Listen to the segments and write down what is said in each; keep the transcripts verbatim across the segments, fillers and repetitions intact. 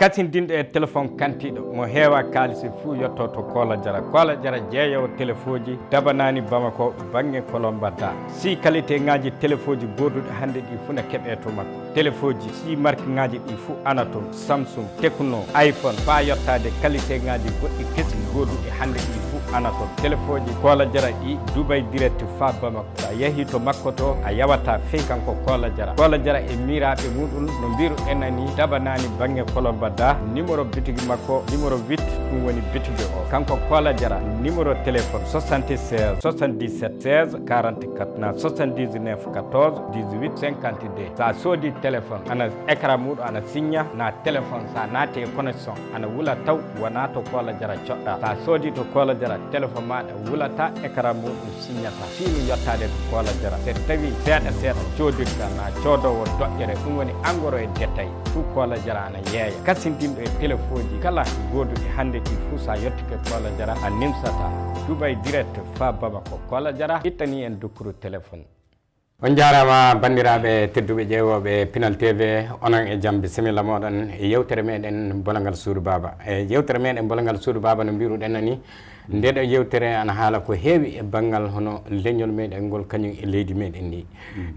Kasindinɗo e téléphone kantiiɗo mo heewa kaalisi fuu yotto to Koola Jara. Koola Jara jeeyoowo téléphone ji dabanaani Bamako, baŋŋe Kolomba Da. Si qualité ŋaaji téléphone ji gooduɗi hannde ɗi fuu na keɓee to makko. Téléphone ji si marque ŋaaji ɗi fuu ana toon, Samsung, Tecno, iPhone, faa yottaade qualité ŋaaji goɗɗi kesi gooduɗi hannde ɗi fuu ana toon. Téléphone ji Koola Jara ɗi Dubai Direct faa Bamako. So a yahii to makko to, a yawataa fey kanko Koola Jara. Koola Jara e miiraaɓe muuɗum, no mbiiruɗen na ni, dabanaani baŋŋe Kolomba Da. Numéro bitigi makko, numéro huit, ɗum woni bitigi o. Kanko Koola Jara, numéro téléphone soixante-seize soixante-dix-sept seize quarante-quatre, na soixante-dix-neuf quatorze dix-huit cinquante-deux. So a soodii téléphone, ana écran muuɗum ana signa, na téléphone so a naati e connexion, ana wula taw, wonaa to Koola Jara coɗɗaa. So a soodii to Koola Jara, téléphone maaɗa wulataa, écran muuɗum signata. Fii mi yottaade to Koola Jara. So tawii seeɗa seeɗa coodirta, na coodoowo doƴƴere, ɗum woni en gros e détail, fuu Koola Jara ana yeeya. Kasindinɗo e téléphone ji kala gooduɗi hannde ɗi fuu, so a yottike Koola Jara, a nimsataa. Dubai Direct faa Bamako. Koola Jara ittanii en dukkuru téléphone. On njaaraama, banndiraaɓe tedduɓe ƴeewooɓe Pinal T V, onon e jam, bisimilla mooɗon e yeewtere meɗen Bolongal Suudu Baaba. E yeewtere meɗen Bolongal Suudu Baaba, no mbiiruɗen na ni, nde ɗo yeewtere ana haala ko heewi e banngal hono leñol meɗen ngol, kañum e leydi meɗen ndi.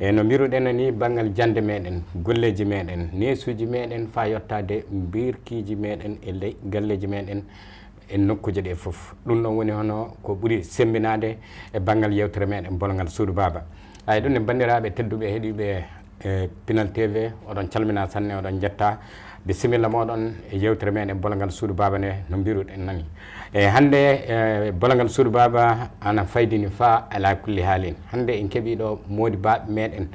E no mbiiruɗen na ni, banngal jannde meɗen, golleeji meɗen, neesuuji meɗen, faa yottaade mbirkiiji meɗen e ley galleeji meɗen, e nokkuuje ɗe fof. Ɗum ɗon woni hono ko ɓuri semmbinaade e banngal yeewtere meɗen Bolongal Suudu Baaba. Ay, ɗum ne, banndiraaɓe tedduɓe heɗiiɓe e Pinal T V, oɗon calminaa sanne, oɗon njettaa. Bisimilla mooɗon e yeewtere meɗen Bolongal Suudu Baaba nde, no mbiiruɗen na ni. E hannde, e Bolongal Suudu Baaba ana faydini faa alaa kulli haalin. Hannde en keɓii ɗo moodibaaɓe meɗen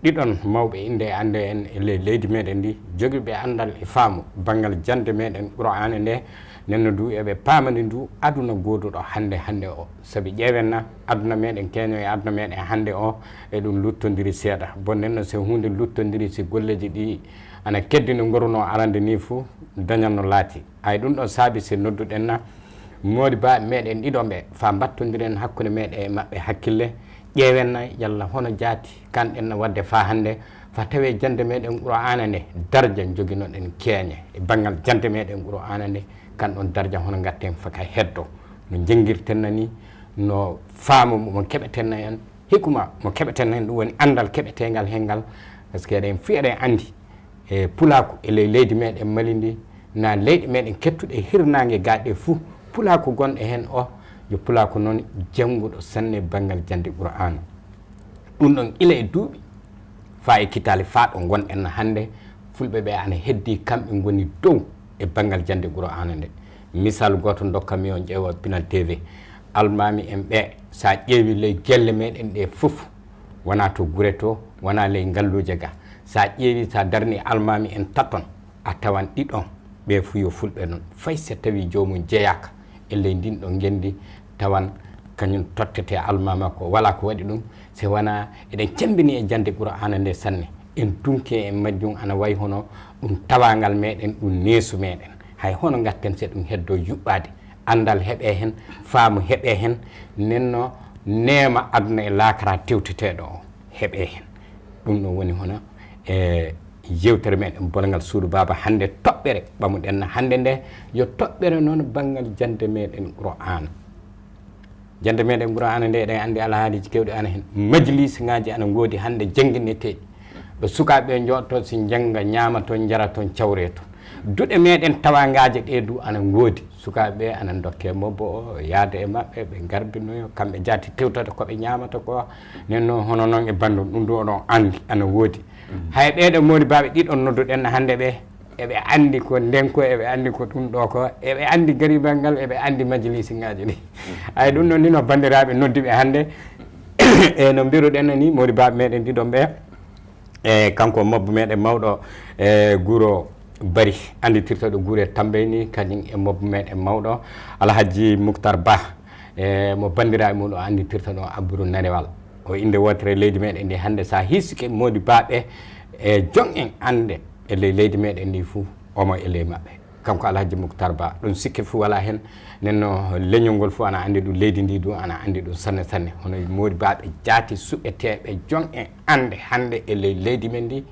ɗiɗon mawɓe innde e annde en e ley leydi meɗen ndi, jogiiɓe anndal e faamu banngal jannde meɗen Qur'aana nde, nden no du eɓe paamani ndu aduna gooduɗo hannde hannde o. Sabi ƴeewen na, aduna meɗen keño e aduna meɗen hannde o, e ɗum luttondiri seeɗa. Bon, nden no, so huunde luttondiri, si golleeji ɗi ana keddi no ngorunoo arande ni fu, dañan no laati. Ay, ɗum ɗon saabi si nodduɗen na moodibaaɓe meɗen ɗiɗon ɓe, faa mbattondiren hakkunde meɗen e maɓɓe hakkille, ƴeewen na yalla hono jaati kanɗen na waɗde faa hannde, faa tawee jannde meɗen Qur'aana nde, darja njoginoɗen keeñe e banngal jannde meɗen Qur'aana nde, kan ɗon darja hono ngatten faa ka heddo, no njenngirten na ni, no faamu mo keɓeten na en, hikma mo keɓeten na en, ɗum woni anndal keɓeteengal heen ngal, parce que eɗen fii eɗen anndi, e pulaaku e ley leydi meɗen Mali ndi, na leyɗe meɗen kettuɗe hirnaange gaa ɗe fuu, pulaaku gonɗo heen o, yo pulaaku noon jannguɗo sanne banngal jannde Qur'aana. Ɗum ɗon ila e duuɓi faa e kitaale faa ɗo ngonɗen hannde, fulɓe ɓe ana heddii kamɓe ngoni dow e banngal jannde Qur'aana nde. Misal gooto ndokkanmi on ƴeewa Pinal T V. Almaami en ɓe, so a ƴeewi ley gelle meɗen ɗe fof, wonaa to gure to, wonaa ley ngalluuje ga. So a ƴeewi, so a darni almaami en taton, a tawan ɗiɗon ɓe fuu yo fulɓe non. Fay so tawii joomum jeyaaka e ley ndin ɗon ngenndi, tawan kañum tottete almaami makko. Walaa ko waɗi ɗum, si wanaa eɗen cemmbini e jannde Qur'aana nde sanne. En dunke e majjum ana wayi hono ɗum tawaangal meɗen, ɗum neesu meɗen. Hay hono ngatten si ɗum heddo yuɓɓaade, anndal heɓe heen, faamu heɓe heen, nden no neema aduna e laakara tewteteeɗo o heɓe heen. Ɗum ɗon woni hono e yeewtere meɗen Bolongal Suudu Baaba hannde, toɓɓere ɓamuɗen na hannde nde, yo toɓɓere noon banngal jannde meɗen Qur'aana. Jannde meɗen Qur'aana nde, eɗen anndi alhaaliiji keewɗi ana heen. Majliisiŋaaji ana ngoodi hannde janngineteeɗi. Ɗo sukaaɓe ɓe njoɗotoo, si njannga, ñaama toon, njara toon, cawre toon. Duɗe meɗen tawaangaaje ɗe du ana ngoodi. Sukaaɓe ɓe ana ndokke mobbo o, yaada e maɓɓe, ɓe ngarbinoyo, kamɓe jaati tewtata ko ɓe ñaamata ko. Nden noon, hono noon e banndum, ɗum du oɗon anndi ana woodi. Hay ɓeeɗo moodibaaɓe ɗiɗon nodduɗen hannde ɓe, eɓe anndi ko nden ko, eɓe anndi ko ɗum ɗo ko, eɓe anndi garibal ngal, eɓe anndi majlisiŋaaji ɗi. Ay, ɗum ɗon ni no banndiraaɓe nodduɓe hannde. E no mbiruɗen ni, moodibaaɓe meɗen ɗiɗon ɓe, e kanko mobbo meɗen mawɗo, e Guro Bari, annditirtoɗo Gure Tambeyni, kañum e mobbo meɗen mawɗo Alhaji Muktar Ba, e mo banndiraaɓe mum o annditirta ɗo Abburu Nanewal. O innde wootere leydi meɗen ndi hannde, so a hiisike moodibaaɓe e joom en annde e ley leydi meɗen ndi fuu, omo e ley maɓɓe. Kanko Alhaji Muktar Ba, ɗum sikke fuu walaa heen. Nden no leñol ngol fuu ana anndi ɗum, leydi ndi du ana anndi ɗum sanne sanne. Hono moodibaaɓe jaati suɓeteeɓe joom en annde hannde e ley leydi men ndi,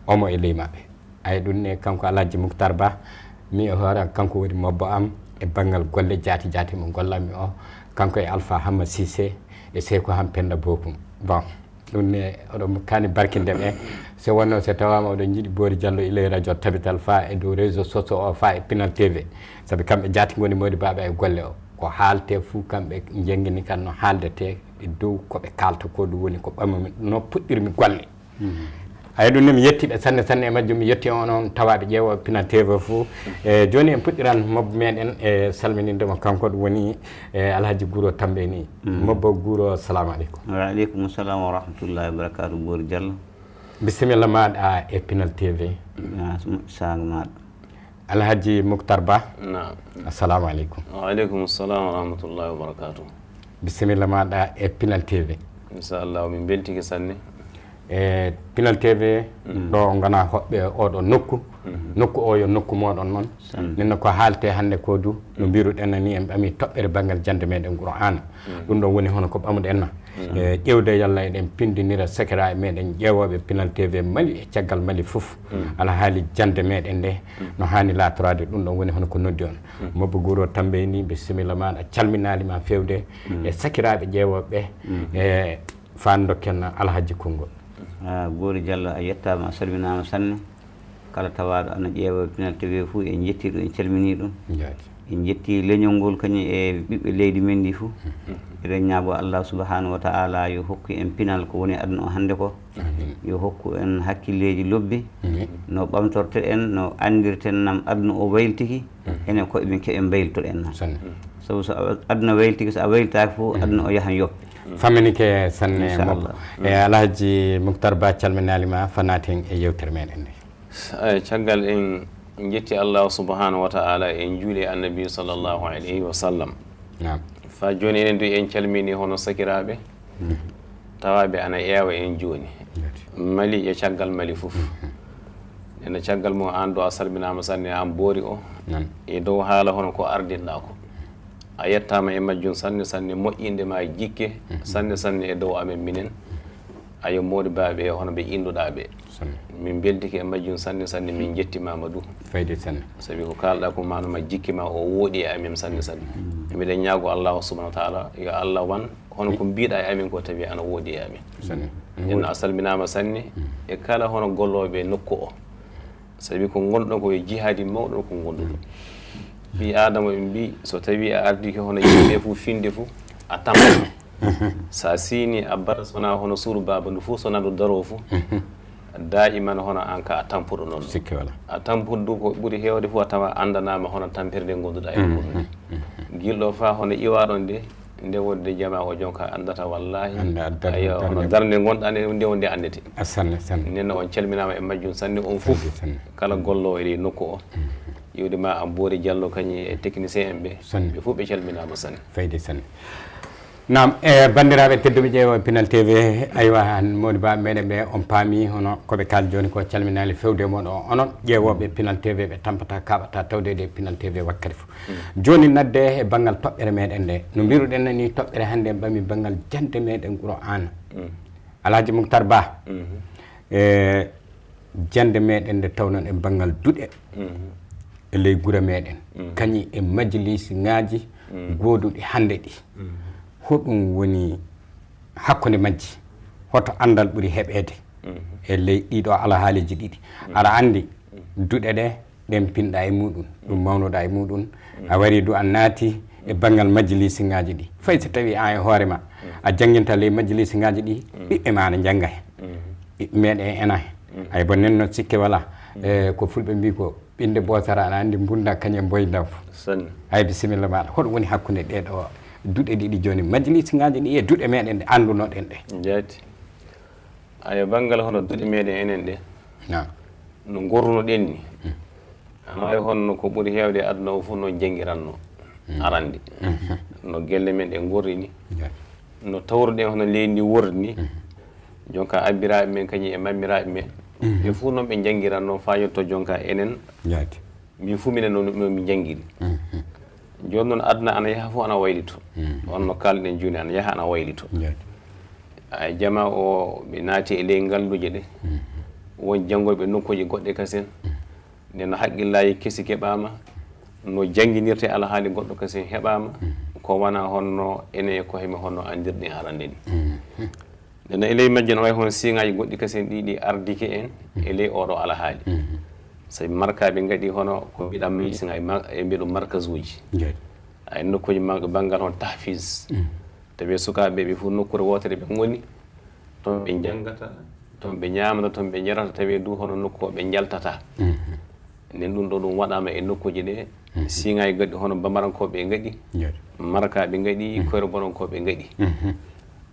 omo e ley maɓɓe. Ay ɗum ne, kanko Alhaji Muktar Ba, mi e hoore am, kanko woni mobbo am e banngal golle jaati jaati mo gollanmi o, kanko e Alpha Hamma Cissé e Seyko Ham Penda Bokum. Bon, ɗum ne oɗon kaani barkinde ɓe. So wonno so tawaama oɗon njiɗi Boori Diallo ilay radio Tabital fa e dow réseau sociaux o fa e Pinal T V. Sabi kamɓe jaati ngoni modibaaɓe e golle o. Ko haalte fuu kamɓe njengini kan no haaldete e dow ko ɓe kaalta ko ɗum woni ko ɓamumi no puɗɗirmi golle. Ayi ɗum ne mi yetti ɓe sanne sanne e majjum, mi yetti on on tawaaɓe ƴeewo Pinal T V fuu. E jooni en puɗɗiran mobbo meɗen e salmininde mo, kanko ɗum woni e Alhaji Guro Tambe ni. Mobbo Guro, salamu aleykum. Wa aleykum salam wa rahmatullahi wa barakatuh, Boori Diallo. Bisimilla maɗa e Pinal T V. Saanga maɗa. Alhaji Muktar Ba. Naam. Assalamu aleykum. Wa aleykum salam wa rahmatullahi wa barakatuh. Bisimilla maɗa e Pinal T V. Inchallah, min beltike sanne. E Pinal T V, ɗo o ngana hoɓɓe oɗo nokku. Nokku o yo nokku moɗon noon. Nin no ko haalte hannde ko du, no mbiruɗen ni, en ɓami toɓɓere banngal jannde meɗen Qur'ana. Ɗum ɗon woni hono ko ɓamuɗen na. E ƴeewde yalla eɗen pindinira sakiraaɓe meɗen ƴeewooɓe Pinal T V Mali e caggal Mali fof. Alhaali jannde meɗen nde no haani laatorade, ɗum ɗon woni hono ko noddi on. Mobbo Guro Tambe ni, bisimilla maɗa, calminaali ma feewde e sakiraaɓe ƴeewooɓe ɓe. E faa dokken Alhaji konngol. Ah, Boori Diallo, a yettaama, a salminaama sanne. Kala tawaaɗo ana ƴeewa Pinal T V fuu, en njettii ɗum, en calminii ɗum. Jaati. En njettii leñol ngol kañum e ɓiɓɓe leydi men ndi fuu. Eɗen ñaagoo Allah subhanahu wa ta'ala yo hokku en pinal ko woni aduna o hannde ko. Yo hokku en hakkilleeji lobbi. No ɓamtorte en, no anndirten nam aduna o wayltiki. Enen koye men keɓen mbaylitoɗen noon. Sanne. Sabu so a- aduna wayltike, so a waylitaaki fof, aduna o yahan yoppe. Faminike sanne. Inchallah. Mobbo. E Alhaji Muktar Ba, calminaali ma, fanaten e yewtere meɗen nde. Ay, caggal en njetti Allah subhanahu wa ta'ala, en juuli e Annabi sallallahu alayhi wa sallam. Naam. Fa jooni enen du en calmini hono sakiraaɓe tawaaɓe ana ƴeewa en jooni. Mali e caggal Mali fof. Ena caggal mum, aan ɗo a salminaama sanne, aan Boori o. E dow haala hono ko ardinɗaa ko. A yettaama e majjum sanne sanne, moƴƴinde ma jikke sanne sanne e dow amen minen. Ayo, modibaaɓe hono ɓe innuɗaa ɓe. Min mbeltike e majjum sanne sanne, min njettimaama du. Fayde sanne. Sabi ko kaalɗaa ko manuma jikke ma o wooɗi e amen sanne sanne. Miɗen ñaago Allahu subhanahu wa ta'ala yo Allah wan hono ko mbiɗa e amen ko tawi ana wooɗi e amen. Sanne. Nden a salminaama sanne e kala hono gollooɓe nokku o. Sabi ko ngonɗon ko e jihaadi mawɗo ko ngonɗuɗon. Ɓii Aadama ɓe mbii so tawi a ardike hono yimɓe fof finde fof a tampa. Sa siini a bara sona hono suuru baaba ndu fof sona ndu daroo fof. Daiman hono an ka a tampuɗo noon. Sikke wala. A tampuɗo du ko ɓuri heewde fof a tawa anndanaama hono tampirde ngonduɗa e muɗum. Gilɗo fa hono iwaɗon de nde wonde jama o jonka anndata wallahi. Ayo hono darnde ngonɗa nde nde wonde anndete. Sanne sanne. Nden on calminaama e majjum sanne on fof. Kala gollo e nokku o. Iwde ma am Boori Diallo kañum e technicien en ɓe. Ɓe fof ɓe calminaama sanne. Fayde sanne. Naam, e banndiraaɓe tedduɓe ƴeewo Pinal T V, aywa, han moni ba meɗen ɓe on paami hono ko ɓe kaali jooni ko, calminaali fewde e moɗo onon ƴeewooɓe Pinal T V ɓe tampata kaɓata tawde e Pinal T V wakkati fof. Jooni nadde e banngal toɓɓere meɗen nde, no mbiruɗen ni toɓɓere hannde en ɓami banngal jannde meɗen Qur'aana. Alhaji Muktar Ba, e jannde meɗen nde tawnon e banngal duɗe e ley gure meɗen, kañum e majliisiŋaaji gooduɗi hannde ɗi. Hoɗum woni hakkunde majji? Hoto anndal ɓuri heɓeede e ley ɗiɗo alhaaliiji ɗiɗi? Aɗa anndi duɗe ɗe, ɗen pinɗa e muɗum, ɗum mawnoɗa e muɗum, a wari du a naati e banngal majliisiŋaaji ɗi. Fay so tawi an e hoore ma a jannginta ley majliisiŋaaji ɗi, ɓiɓɓe ma ana njannga heen. Ɓiɓɓe meɗen ena heen. Ay bo nen noon sikke wala. E ko fulɓe mbii ko ɓinnde boosara ana anndi mbunda kañum e mboynda fof. Ay bisimilla maɗa, hoɗum woni hakkunde ɗee ɗo duɗe ɗiɗi jooni, majliisiŋaaji ɗi e duɗe meɗen ɗe anndunoɗen ɗe? Jaati. Ayo, banngal hono duɗe meɗen enen ɗe, no ngorrunoɗen ni, ana wayi honno ko ɓuri heewde e aduna o fof no janngiranno arande. No gelle men ɗe ngorri ni, no tawruɗen hono leydi ndi worri ni. Jonka abbiraaɓe men kañum e mammiraaɓe men, ɓe fof noon ɓe njanngiranno faa yetto jonka enen. Min fuu minen no, no min njanngiri. Jooni noon aduna ana yaha fof ana waylito. On no kaalɗen jooni ana yaha ana waylito. Ay jama o ɓe naati e ley ngalluuje ɗe. Won janngooɓe nokkuuje goɗɗe kasen. Nden no haqqillaaji kesi keɓaama, no jannginirtee alhaali goɗɗo kasen heɓaama, ko wonaa honno enen e koye men honno anndirɗen arande ni. Nden no e ley majje no wayi hono siiŋaaji goɗɗi kasen ɗi ɗi ardike en e ley oɗo alhaali. Sabi markaaɓe ngaɗi hono ko mbiɗa majlisinŋaaji ma-, e mbiɗo markasuuji. Ay nokkuuji ma-, banngal hono tahfiz. Tawi sukaaɓe ɓe fof nokkuure wootere ɓe ngoni, toon ɓe njanngata, toon ɓe ñaamata, toon ɓe njarata, tawi du hono nokku o ɓe njaltata. Nden ɗum ɗo ɗum waɗaama e nokkuuji ɗe, siiŋaaji goɗɗi hono bambarankooɓe ngaɗi, markaaɓe ngaɗi, koyroborankooɓe ngaɗi.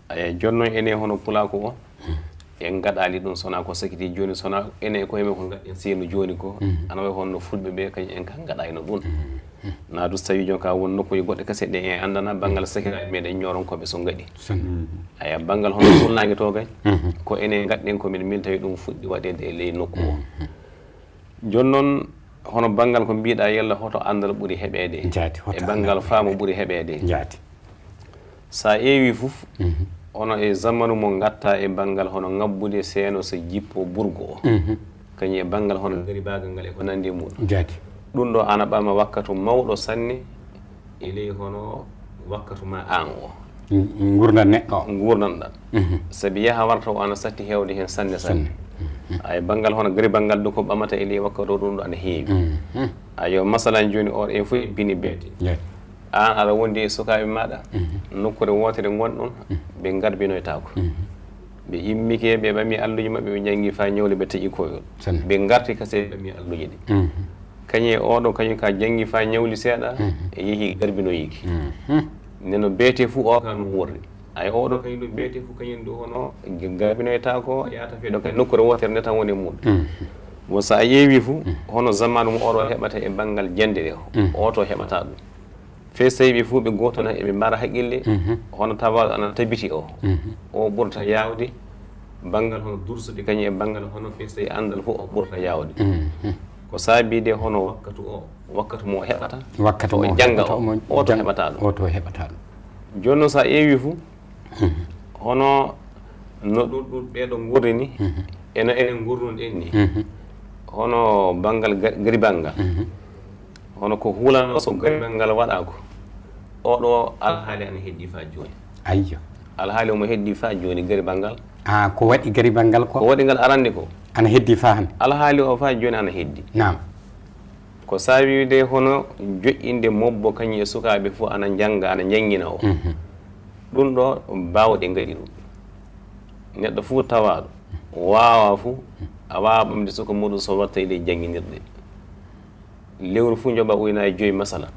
Aya, jooni noon enen hono pulaaku o, en ngaɗaali ɗum, sonaa ko sakiti jooni, sonaa enen e koye men ko ngaɗɗen seenu jooni ko, ana wayi hono fulɓe ɓe, kañum en ka ngaɗayno ɗum. Na du so tawii jooni ka won nokkuuji goɗɗe kese ɗe en anndana, banngal sakiraaɓe meɗen ñooronkooɓe so ngaɗi. Aya, banngal hono funnaange to kay, ko enen ngaɗɗen ko min, min tawi ɗum fuɗɗi waɗeede e ley nokku o. Jooni noon, hono banngal ko mbiɗa yalla hoto anndal ɓuri heɓeede, e banngal faamu ɓuri heɓeede. Jaati. So a ƴeewi fof, hono e zamanu mo ngatta e banngal hono ngabbude seeno so jippo burgo o. Kañum e banngal hono garibaagal ngal e ko nanndi e muɗum. Jaati. Ɗum ɗo ana ɓama wakkatu mawɗo sanne e ley hono wakkatu ma aan o. Ngurdan neɗɗo o. Ngurdan ɗan. Sabi yaha warta o ana satti heewde heen sanne sanne. Ay banngal hono garibaagal du ko ɓamata e ley wakkatu o ɗum ɗo ana heewi. Ayo, masalan jooni o en fof en pini beete. Jaati. Aan aɗa wondi e sukaaɓe maaɗa, nokkuure wootere ngonɗon, ɓe ngarbinoytaako. Ɓe immike, ɓe ɓami alluji maɓɓe, ɓe njanngi faa ñawli, ɓe taƴi koyol. Ɓe ngarti kase, ɓe ɓami alluji ɗi. Kañum e oɗo, kañum ka janngi faa ñawli seeɗa, e yehi garbinoyiiki. Nden no beete fuu o ka no worri. Ay oɗo kañum ɗo beete fuu kañum ɗo hono garbinoytaako, yaata fee ɗo kay nokkuure wootere nde tan woni e muɗum. Bon, so a ƴeewi fuu, hono zamanu mo oɗo heɓata e banngal jannde ɗe, oto heɓata ɗum. Fee so tawii ɓe fuu ɓe gooto na eɓe mbaara haqqille, hono tawaaɗo ana tabiti o. O ɓurta yaawde, banngal hono dursude kañum e banngal hono fee so tawii anndal fof o ɓurta yaawde. Ko saabii de hono wakkatu o, wakkatu mo o heɓata, wakkatu mo o jannga o, o to heɓata ɗum. O to heɓata ɗum. Jooni noon so a ƴeewi fof, hono no ɗum, ɗum ɓeeɗo ngurri ni, e no enen ngurruɗen ni, hono banngal ga-, garibal ngal, hono ko hulanoo so garibal ngal waɗaako, oɗo alhaali ana heddii faa jooni. Ayyo. Alhaali omo heddii faa jooni garibal ngal. Ah, ko waɗi garibal ngal ko? Ko waɗi ngal arande ko. Ana heddii faa hannde? Alhaali o faa jooni ana heddii. Naam. Ko saabii de hono joƴƴinde mobbo kañum e sukaaɓe fof ana njannga, ana njanngina o. Ɗum ɗo baawɗe ngaɗi ɗum. Neɗɗo fof tawaaɗo waawaa fof, a waawaa ɓamde suka muɗum so watta e ley jannginirɗe. Lewru fof njoɓa uynaaji joyi masala,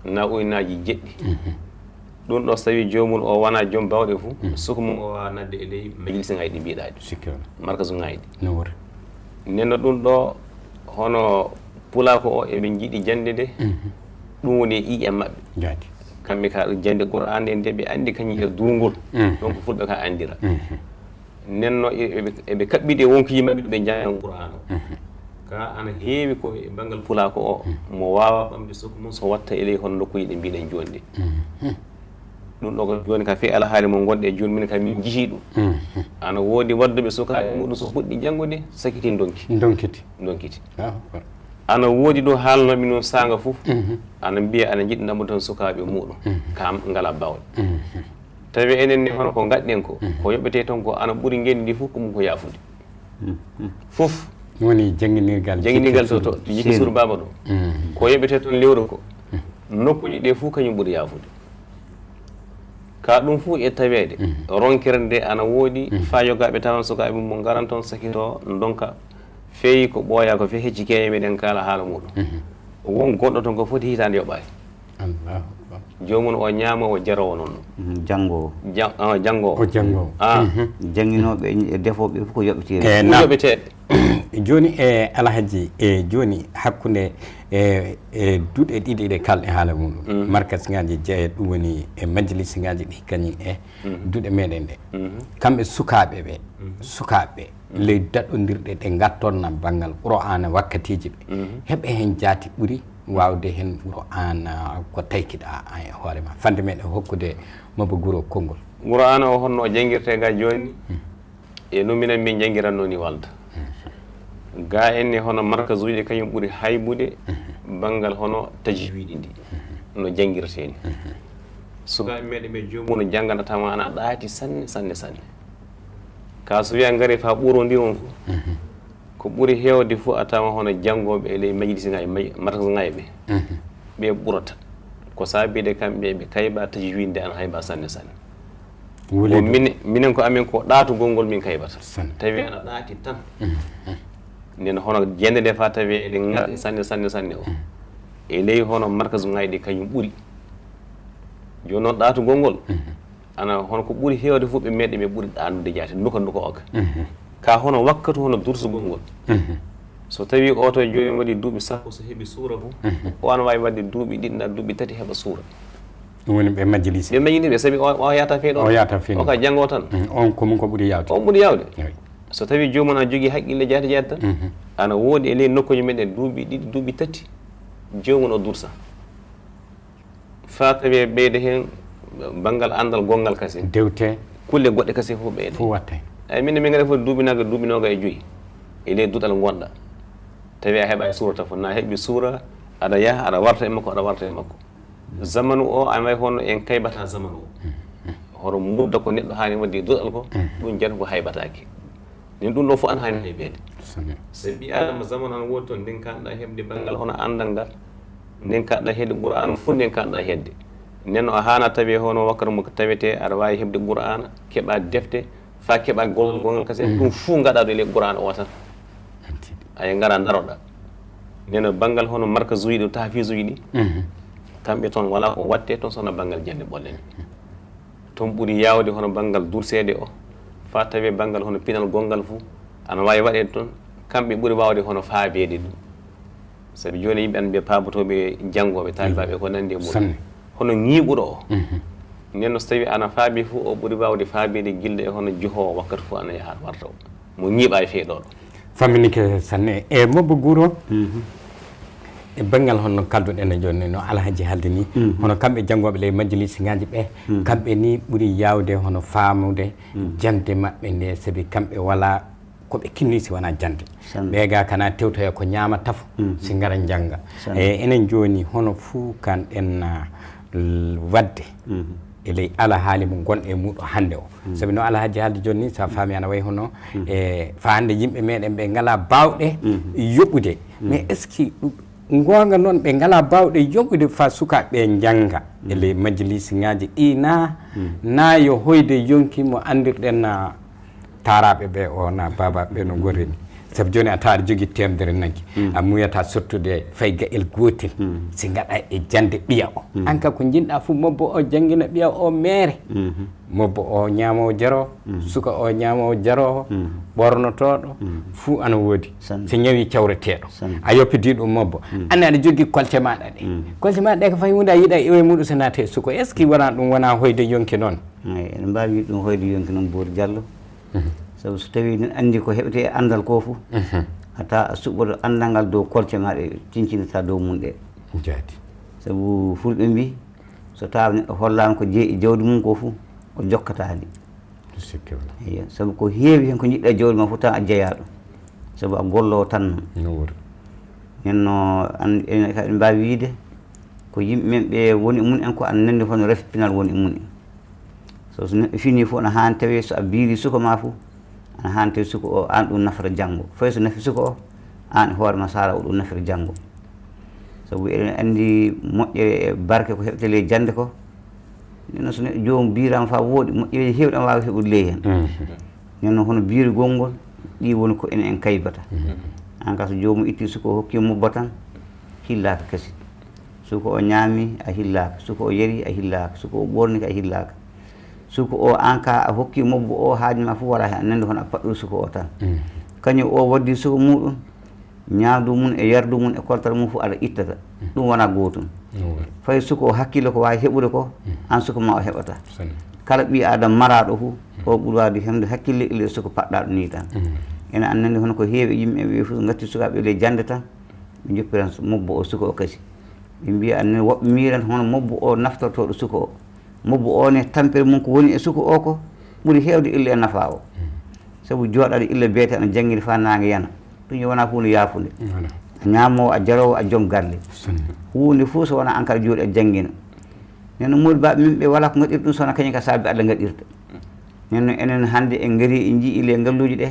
na uynaaji jeɗɗi. Ɗum ɗo so tawii joomum o wonaa joom baawɗe fof, suka mum o waawaa naatde e ley majliseŋaaji ɗi mbiɗaa ɗi. Sikke wala. Markasuŋaaji ɗi. No wori. Nden no ɗum ɗo hono pulaaku o eɓe njiɗi jannde nde, ɗum woni e ƴiiƴam maɓɓe. Jaati. Kamɓe ka jannde Qur'aana nde, nde ɓe anndi kañum e durngol. Donc fulɓe ka anndira. Nden no e-, eɓe, eɓe kaɓɓiɗi e wonkiiji maɓɓe ɓe njanngan Qur'aana o. Ka ana heewi ko e banngal pulaaku o, mo waawaa ɓamde suka mum so watta e ley hono nokkuuji ɗi mbiɗen jooni ɗi. Ɗum ɗo ko jooni ka fii alhaali mo ngonɗen jooni, min ka min njihii ɗum. Ana woodi wadduɓe sukaaɓe muɗum so fuɗɗi janngude, sakiti ndonki. Ndonkiti. Ndonkiti. Allahu akbar. Ana woodi ɗo haalnooɓe noon saanga fof, ana mbiya ana njiɗi naɓude toon sukaaɓe muɗum. Ka ngalaa baawɗe. Tawi enen ne hono ko ngaɗɗen ko, ko yoɓetee toon ko ana ɓuri ngenndi fof ko mum ko yaafude. Fof. Woni jannginirgal. Jannginirgal to, to, to jikki suur baaba ɗo. Ko yoɓetee toon lewru ko. Nokkuuji ɗe fof kañum ɓuri yaafude. Ka ɗum fof e taweede, ronkere nde ana woodi, faa yogaaɓe tawan sukaaɓe mum ngaran toon sakitoo, ndonka, feewi ko ɓooyaa ko fee hecci keeñe meɗen kaala haala muɗum. Won goɗɗo toon ko foti hitaande yoɓaani. Allahu akbar. Joomum o ñaama o jara o noon. Janngo. Ja-, ah, janngo. O janngo. Ah. Jannginooɓe e defooɓe fof ko yoɓetee. Eh, naam. Yoɓetee. Jooni, e Alhaji, e jooni hakkunde, e, e duɗe ɗiɗi ɗe kalɗe haala muɗum. Markasŋaaji jeeya, ɗum woni e majlisŋaaji ɗi kañum e duɗe meɗen ɗe. Kamɓe sukaaɓe ɓe, sukaaɓe ley daɗondirɗe ɗe ngattorna banngal Qur'aana wakkatiiji ɓe. Heɓe heen jaati ɓuri waawde heen Qur'aana ko taykiɗaa an e hoore ma. Fande meɗen hokkude Maba Guro konngol. Qur'aana o honno o janngirtee ga jooni? E no minen min njanngiratnoo ni walda. Ga en ne hono markasuuji ɗi kañum ɓuri haybude banngal hono tajwidi ndi, no janngirtee ni. Sukaaɓe meɗen ɓe joomum no janngana tawa ana ɗaati sanne, sanne, sanne. Ka so wiya ngari fa ɓurondiron fof, ko ɓuri heewde fof a tawa hono janngooɓe e ley majlisŋaaji, maj-, markasŋaaji ɓe, ɓe ɓurata. Ko saabiide kamɓe ɓe kayba tajwidi nde ana hayba sanne, sanne. Ko mine-, minen ko amen ko ɗaatugol ngol min kaybata. Sanne. Tawi ana ɗaati tan. Nden hono jende nde fa tawi eɗen ŋarɗi sanne, sanne, sanne o. E ley hono markasuŋaaji ɗi kañum ɓuri. Jooni noon ɗaatugol ngol, ana hono ko ɓuri heewde fof ɓe meɗe ɓe ɓuri ɗaanude jaati, nuka nuka o ka. Ka hono wakkatu hono dursugol ngol. So tawi oto jooni waɗi duuɓi sappo so heɓi suura fof, o ana waawi waɗde duuɓi ɗiɗi na duuɓi tati heɓa suura. Ɗum woni ɓe majjilisi. Ɓe majjini ɓe, sabi o, o yahata fee ɗon. O yahata fee ɗon. O ka janngo tan. Mm, on ko mum ko ɓuri yaawde. On ɓuri yaawde. Eyi. So tawi joomum ana jogii haqqille jaati jaati tan, ana woodi e ley nokkuuji meɗen duuɓi ɗiɗi, duuɓi tati, joomum o dursa. Fa tawi ɓeyde heen banngal anndal gonngal kasi. Dewte. Kulle goɗɗe kasi fof ɓeyde. Fof watte. Eyi, min, min ngari fof duuɓi nagga, duuɓi nooga e joyi. E ley duɗal ngonɗa. Tawi a heɓa e suura tan fof. Na heɓi suura, aɗa yaha, aɗa warta e makko, aɗa warta e makko. Zamanu o, ana wayi hono en kaybata zamanu o. Hono mudda ko neɗɗo haani waɗde duɗal ko, ɗum jata ko haybataake. Nden ɗum ɗo fof ana haani haybeede. Sabi ɓii Aadama zamanu ana woodi toon, nden kaanɗa heɓde banngal hono anndal ngal, nden kaanɗa heɓde Qur'aana fof, nden kaanɗa heɓde. Nden o haana tawi hono wakkati mo tawetee aɗa waawi heɓde Qur'aana, keɓa defte, fa keɓa gollal gonngal kasi, ɗum fof ngaɗa ɗo e ley Qur'aana o tan. Ay ngara ndaroɗa. Nden banngal hono markasuuji ɗi, tahfiisuuji ɗi, kamɓe toon wala ko watte toon sona banngal jannde ɓolle nde. Toon ɓuri yaawde hono banngal durseede o, fa tawi banngal hono pinal gonngal fof ana waawi waɗeede toon, kamɓe ɓuri waawde hono faabeede ɗum. Sabi jooni yimɓe an ɓe paabotooɓe janngooɓe, taalibaaɓe ko nanndi e muɗum. Sanne. Hono ñiiɓuɗo o. Nden noon so tawi ana faabi fof, o ɓuri waawde faabeede gilɗi e hono johoowo wakkati fof ana yaha warta o. Mo ñiiɓa e fee ɗo ɗo. Famminike sanne. E Mobbo Guuro, e banngal honno kalduɗen e jooni no Alhaji haaldi ni, hono kamɓe janngooɓe ley majjilisiŋaaji ɓe, kamɓe ni ɓuri yaawde hono faamude jannde maɓɓe nde, sabi kamɓe wala ko ɓe kinni si wona jannde. Sanne. Ɓe ga kana tewtoya ko ñaama tafo, si ngara njannga. Sanne. E enen jooni hono fuu kan ɗen, ah, l-, waɗde e ley alahaali mo ngon e muɗo hannde o. Sabi no Alhaji haaldi jooni ni, sa faami ana wayi hono, e fa hannde yimɓe meɗen ɓe ngala baawɗe yoɓude. Mais est-ce que ɗum goonga noon ɓe ngala baawɗe yoɓude fa sukaaɓe ɓe njannga e ley majlisiŋaaji ɗi na, na yo hoyde yonki mo anndirɗen na taaraaɓe ɓe o na baabaaɓe ɓe no ngorri ni? Sabu jooni a tawa aɗa jogii teemedere nagge, a muuyata sottude fay ga'el gootel, si ngaɗa e jannde ɓiya o. An ka ko njiɗɗa fof, mobbo o janngina ɓiya o meere. Mobbo o ñaamoowo jaro, suka o ñaamoowo jaro, ɓornotooɗo, fuu ana woodi. Sanne. Si ñawi cawreteeɗo. Sanne. A yoppidii ɗum mobbo. Anne aɗa jogii kolte maaɗa ɗe. Kolte maaɗa ɗe ko fayi huunde a yiɗa iwe muɗum so naate e suko. Est-ce que wona ɗum wona hoyde yonki noon? Eey, ene mbaawi wiide ɗum hoyde yonki noon, Boori Jallo. Sabu so tawii neɗɗo anndi ko heɓetee e anndal ko fof, a tawa a suɓoto anndal ngal dow kolte maa ɗe, cincinataa dow mum ɗe. Jaati. Sabu fulɓe mbii, so tawa neɗɗo hollaama ko jeyi e jawdi mum ko fof, o jokkataa ndi. Sikke wala. Eey, sabu ko heewi heen ko njiɗɗa e jawdi maa fof tan a jeyaa ɗum. Sabu a golloowo tan noon. No wori. Nden no an-, enen kadi mbaawi wiide ko yimɓe men ɓe woni e mum en ko ana nanndi hono rafi pinal woni e mum en. So, so neɗɗo finii fof, ana haani tawee so a biirii suka maa fof, ana haani tawee suka o, aan ɗum nafata janngo. Fay so nafi suka o, aan e hoore maa, so a alaa, o ɗum nafata janngo. Sabu eɗen anndi moƴƴere e barke ko heɓetee ley jannde ko. Nden noon, so neɗɗo joomum biiraama faa wooɗi, moƴƴereeji heewɗi ana waawi heɓude ley heen. Nden noon, hono biirugol ngol, ɗi woni ko enen en kaybata. Aan ka so joomum itti suka o hokki mobbo tan, hillaaka kasi. Suka o ñaami, a hillaaka. Suka o yari, a hillaaka. Suka o ɓoornike, a hillaaka. Suka o, aan ka a hokki mobbo o, haaju maa fof wara heen, a nanndi hono a paɗɗo suka o tan. Kañum o waddi suka muɗum, ñaamdu mum e yardu mum e koltal mum fof aɗa ittata. Ɗum wona gootum. Fay suka o hakkille ko waawi heɓude ko, aan suka ma o heɓata. Kala ɓii Aadama maraaɗo fof, o ɓuri waawde heɓde hakkille ille e suka paɗɗaaɗo nii tan. Ene aan nanndi hono ko heewi e yimɓe ɓe fof ngatti sukaaɓe ley jannde tan, ɓe njoppiran mobbo o suka o kasi. Ɓe mbiya anne woɓɓe miiran hono mobbo o naftortooɗo suka o. Mobbo o ne, tampere mum ko woni e suka o ko ɓuri heewde ille e nafaa o. Sabu jooɗaade ille beete ana janngiri faa naange yana. Ɗum yo wona huunde yaafunde. A ñaamoowo, a jaroowo, a joom galle. Huunde fof so wona an kala jooɗi a janngina. Nen no moodi baɓe min ɓe wala ko ngaɗir ɗum so wona kañum ka saabi Allah ngaɗirta. Nen no enen hannde en ngari en njii le ngalluuji ɗe,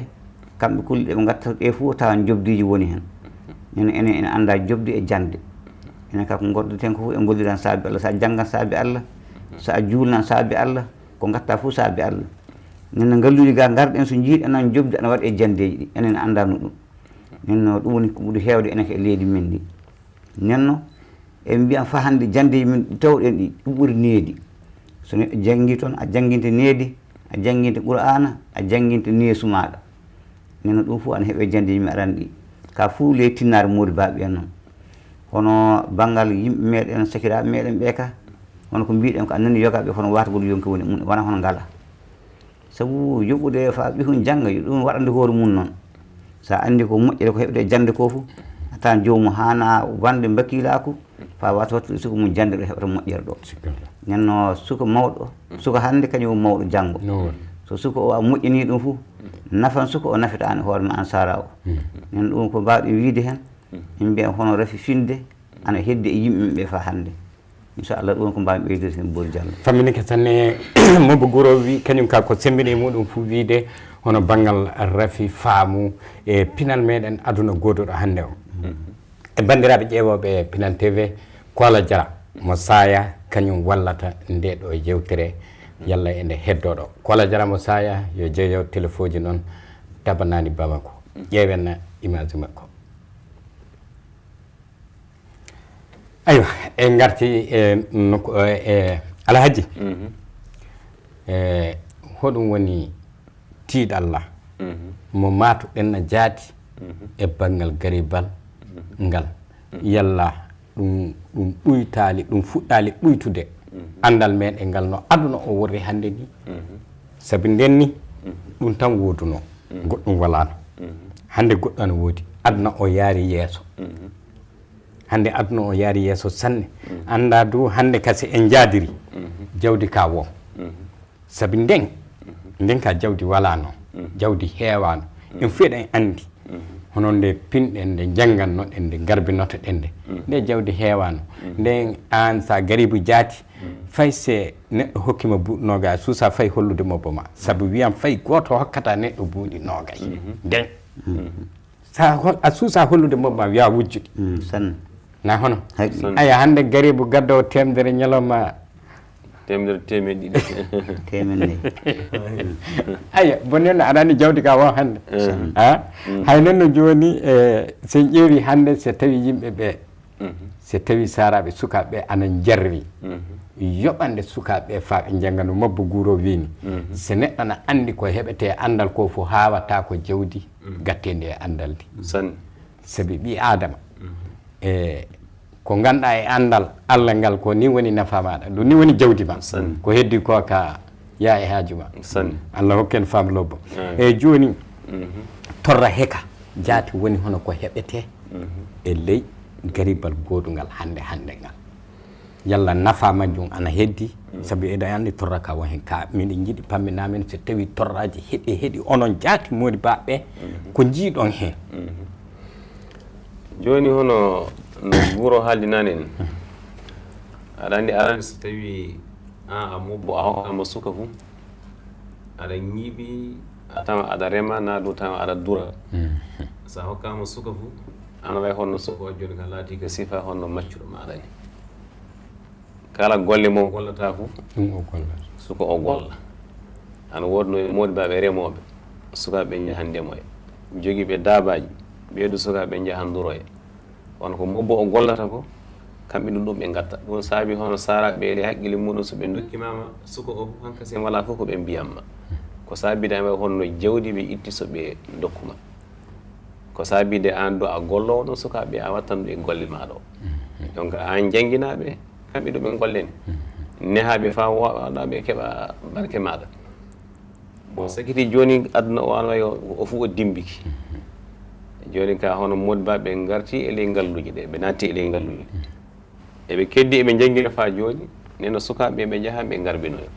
kamɓe kulli ɗe ɓe ngatta ɗe fof tawa jobdiiji woni heen. Nen no enen ene annda jobdi e jannde. Enen ka ko ngoɗɗoten ko fof en ngolliran saabi Allah, so a janngan saabi Allah, so a juulnan saabi Allah, ko ngatta fof saabi Allah. Nen no ngalluuji ga ngarɗen so njiiɗen nan jobdi ana waɗa e janndeeji ɗi, enen annda no ɗum. Nen no ɗum woni ko ɓuri heewde enen ko e leydi men ndi. Nen no en mbiyan fa hannde janndeeji men ɗi tawɗen ɗi ɗum ɓuri needi. So neɗɗo janngi toon a jannginte needi, a jannginte qur'aana, a jannginte neesu maaɗa. Nen no ɗum fof ana heɓe janndeeji men arani ɗi. Ka fof ley tinnaare moodi baɓe en noon. Hono banngal yimɓe meɗen sakiraaɓe meɗen ɓe ka, hono ko mbiɗen ko a nani yogaaɓe hono watagol yonki woni mum wona hono ngala. Sabu yoɓude fa ɓihun jannga yo ɗum waɗande hoore mum noon. So a anndi ko moƴƴere ko heɓde e jannde ko fof, a tawan joomum haana wonde mbakiilaaku, fa wata wattude suka mum jannde ɗo heɓata moƴƴere ɗo. Nen no suka mawɗo, suka hannde kañum woni mawɗo janngo. So suka o a moƴƴini ɗum fof, nafan suka o nafitaani hoore ma an sara o. Nen ɗum ko mbaawɗen wiide heen, min mbiya hono rafi finde, ana heddi e yimɓe ɓe fa hannde. Inchallah ɗum ko mbawmi ɓeydude heen Boori Jallo. Famminike sanne. Mobbo Guro wi kañum ka ko semmbini e muɗum fof wiide hono banngal rafi faamu e pinal meɗen aduna gooduɗo hannde o. E banndiraaɓe ƴeewooɓe Pinal T V, Kola Jara mo Saaya kañum wallata nde ɗo yewtere, yalla e nde heddoɗo. Kola Jara mo Saaya yo jeeyo telefoji noon dabanani Bamako. Ƴeewen image makko. Aywa, en ngarti e nokku, e, e Alhaji. E, hoɗum woni tiiɗalla mo maatuɗen na jaati e banngal garibal ngal? Yalla ɗum, ɗum ɓuytaali, ɗum fuɗɗaali ɓuytude anndal meɗen ngal no aduna o worri hannde ni? Sabi nden ni, ɗum tan woodunoo, goɗɗum walaano. Hannde goɗɗum ana woodi, aduna o yaari yeeso. Hannde aduna o yaari yeeso sanne. Annda du hannde kasi en njaadiri jawdi ka woo. Sabi nden, nden ka jawdi walaano, jawdi heewaano. En fof eɗen anndi hono nde pinɗen, nde njanngannoɗen, nde ngarbinotoɗen nde. Nde jawdi heewaano. Nden aan sa garibu jaati, fay se neɗɗo hokkima buuɗi noogay, a suusa fay hollude mobbo ma. Sabu wiyan fay gooto hokkata neɗɗo buuɗi noogay. Nden sa ho-, a suusa hollude mobbo ma, wiya wujjude. Sanne. Na hono? Aya, hannde garibu gaddowo teemedere ñalawma. Teemedere, teemeɗɗe ɗiɗi. Teemeɗɗe. Aya, bon, nen no aɗa anndi jawdi ka won hannde. Ha? Hay nen no jooni, e, so en ƴeewi hannde, so tawi yimɓe ɓe, so tawi saaraaɓe sukaaɓe ɓe ana njarwi yoɓande sukaaɓe ɓe faa ɓe njannga no Mabba Guuro wiini. So neɗɗo na anndi ko heɓetee anndal ko fof, haawata ko jawdi gatteendi e anndal ndi. Sanne. Sabi ɓii Aadama, e, ko ngannduɗaa e anndal Allah ngal, ko ni woni nafa maaɗa, ɗum ni woni jawdi ma. Sanne. Ko heddi ko ka yaa e haaju ma. Sanne. Allah hokken faam lobbo. Amiin. E jooni, torra heka jaati woni hono ko heɓetee e ley garibal goodungal hannde, hannde ngal. Yalla nafa majjum ana heddi, sabu eɗen anndi torra ka won hen ka. Miɗen njiɗi pamminaa men so tawi torraaji heɓi, heɗi onon jaati moodi baɓɓe, ko njiiɗon hen? Jooni hono no Guuro haaldi nane en. Aɗa anndi arani so tawi an a mobbo a hokkama suka fu, aɗa ñiiɓi, a tawa aɗa rema, na ɗum tawa aɗa dura. So a hokkama suka fu, ana way honno suka o jooni ka laati ka sifa honno maccuɗo maɗa ni. Kala golle mo gollata fu, ɗum o golla. Suka o golla. Ana woodno e moodi baɓe remooɓe, sukaaɓe njahan ndemoya. Jogiiɓe daabaaji, ɓeeɗo sukaaɓe njahan duroya. Kono ko mobbo o gollata ko, kamɓe ɗum ɗum ɓe ngatta. Ɗum saabi hono saaraaɓe e haqqille muɗum so ɓe ndokkimama suka o fof, hankasi en wala fof ko ɓe mbiyamma. Ko saabi da ɓe honno jawdi ɓe itti so ɓe ndokkuma. Ko saabi de an do a gollowo ɗon sukaaɓe a wattan ɗum e golle ma ɗo. Donc an jannginaɓe, kamɓe ɗum ɓe golleni. Nehaɓe fa waɗaɓe keɓa barke maɗa. Bon, sakiti jooni aduna o, an wayi o, o fof o dimbiki. Jooni ka hono moodi ba ɓe ngarti e ley ngalluuji ɗe, ɓe naatti e ley ngalluuji. Eɓe keddi, eɓe njanngina faa jooni, nden no sukaaɓe ɓe njaha ɓe ngarbinoya.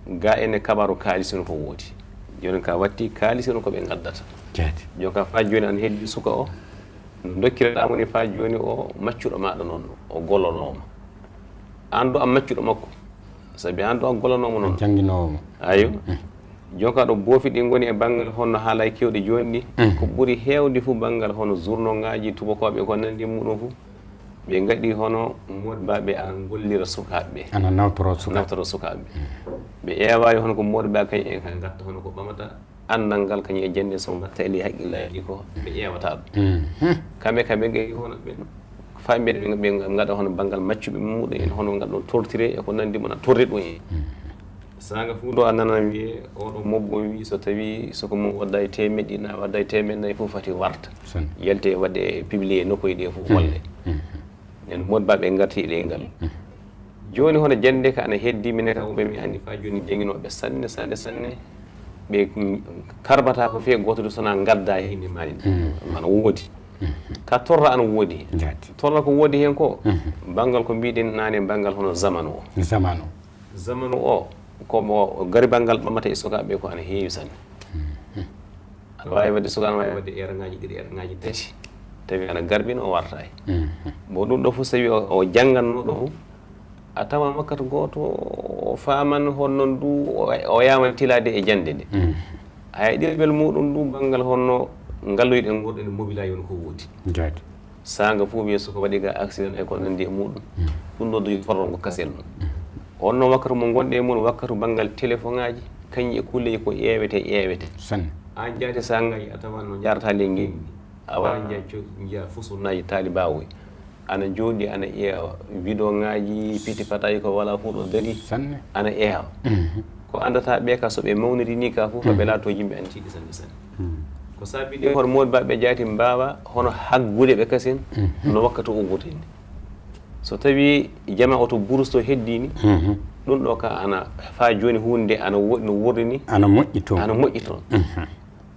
Ga ene kabaru kaalisi no ko woodi. Jooni ka watti kaalisi no ko ɓe ngaddata. Jaati. Jonka fa joni an heddi suka o, no dokkirɗa mo ni fa joni o maccuɗo maɗa noon, o gollonooma. An do an maccuɗo makko, sabi an do an gollonooma noon. Jannginoowo mo. Ayo. Jonka ɗo boofi ɗi ngoni e banngal hono haalay kewɗe jooni ɗi, ko ɓuri heewde fof banngal hono journaux ngaji tubakoɓe ko nandi muɗum fof, ɓe ngaɗi hono modbaɓe ana gollira sukaɓe. Ana nawtoro suka. Nawtoro sukaɓe. Ɓe eewaali hono ko modba kañ en ka ngatta hono ko ɓamata annal ngal kañ e jannde so ngatta e ley haqqillaaji ko ɓe eewata ɗum. Kamɓe kamɓe ngaɗi hono ɓen famɓe ɓe ɓe ngaɗa hono banngal maccuɓe muɗum en hono ngaɗa ɗum tortire e ko nandi mona torri ɗum en. Saanga fof ɗo a nanan wiye oɗo mobbo wi so tawi soko mum wadda e temeɗɗi na wadda e temeɗɗi nayi fof fati warta. Yalte waɗde publié nokkoye ɗe fof holle. En modbaɓe ngarti ɗe ngal. Joni hono jannde ka ana heddi minen ka woɓɓe mi andi fa joni janginoɓe sanne sanne sanne. Ɓe karbata ko fee goto de sona gadda e inde mani. Ana woodi. Ka torra ana woodi. Torra ko woodi hen ko banngal ko mbiɗen nane banngal hono zamanu o. Zamanu. Zamanu o ko mo garibal ngal ɓamata e sukaɓe ko ana heewi sanne. Aɗa wawi wadde suka ana wawi wadde erangaji ɗiɗi erangaji tati tawi ana garbino o warta e bon ɗum ɗo fof so tawi o jannganno ɗo fof a tawa wakkati goto o faman hon noon du o yaman tilade e jande nde. Hay ɗiɗaɓel muɗum du banngal honno ngalloyɗen goɗɗen mobilaji won ko woodi. Saanga fof wiye soko waɗi ga accident e ko nandi e muɗum. Ɗum ɗo duji torrongo kasel ɗum. Honno wakkati mo gonɗe e mum wakkati banngal téléphone ngaji kañƴi e kulleji ko ƴeewete ƴeewete. An jaati saangaji a tawa no jarata ley ngenndi a wawa jaa fusunnaji taalibawoy ana jooɗi ana ƴeewa vidéo ngaji piti pataji ko wala fof ɗo dari ana ƴeewa. Ko andata ɓe ka so ɓe mawniri ni ka fof ɓe laato yimɓe antiɗi sanne sanne. Ko sabi ɗe hoto moodi baɓe jaati mbawa hono haggude ɓe kasen no wakkati uggoteni. So tawi jama oto burus to heddini ɗum ɗo ka ana fa joni hunde ana woɗi no wurri ni ana moƴƴi toon. Ana moƴƴi toon.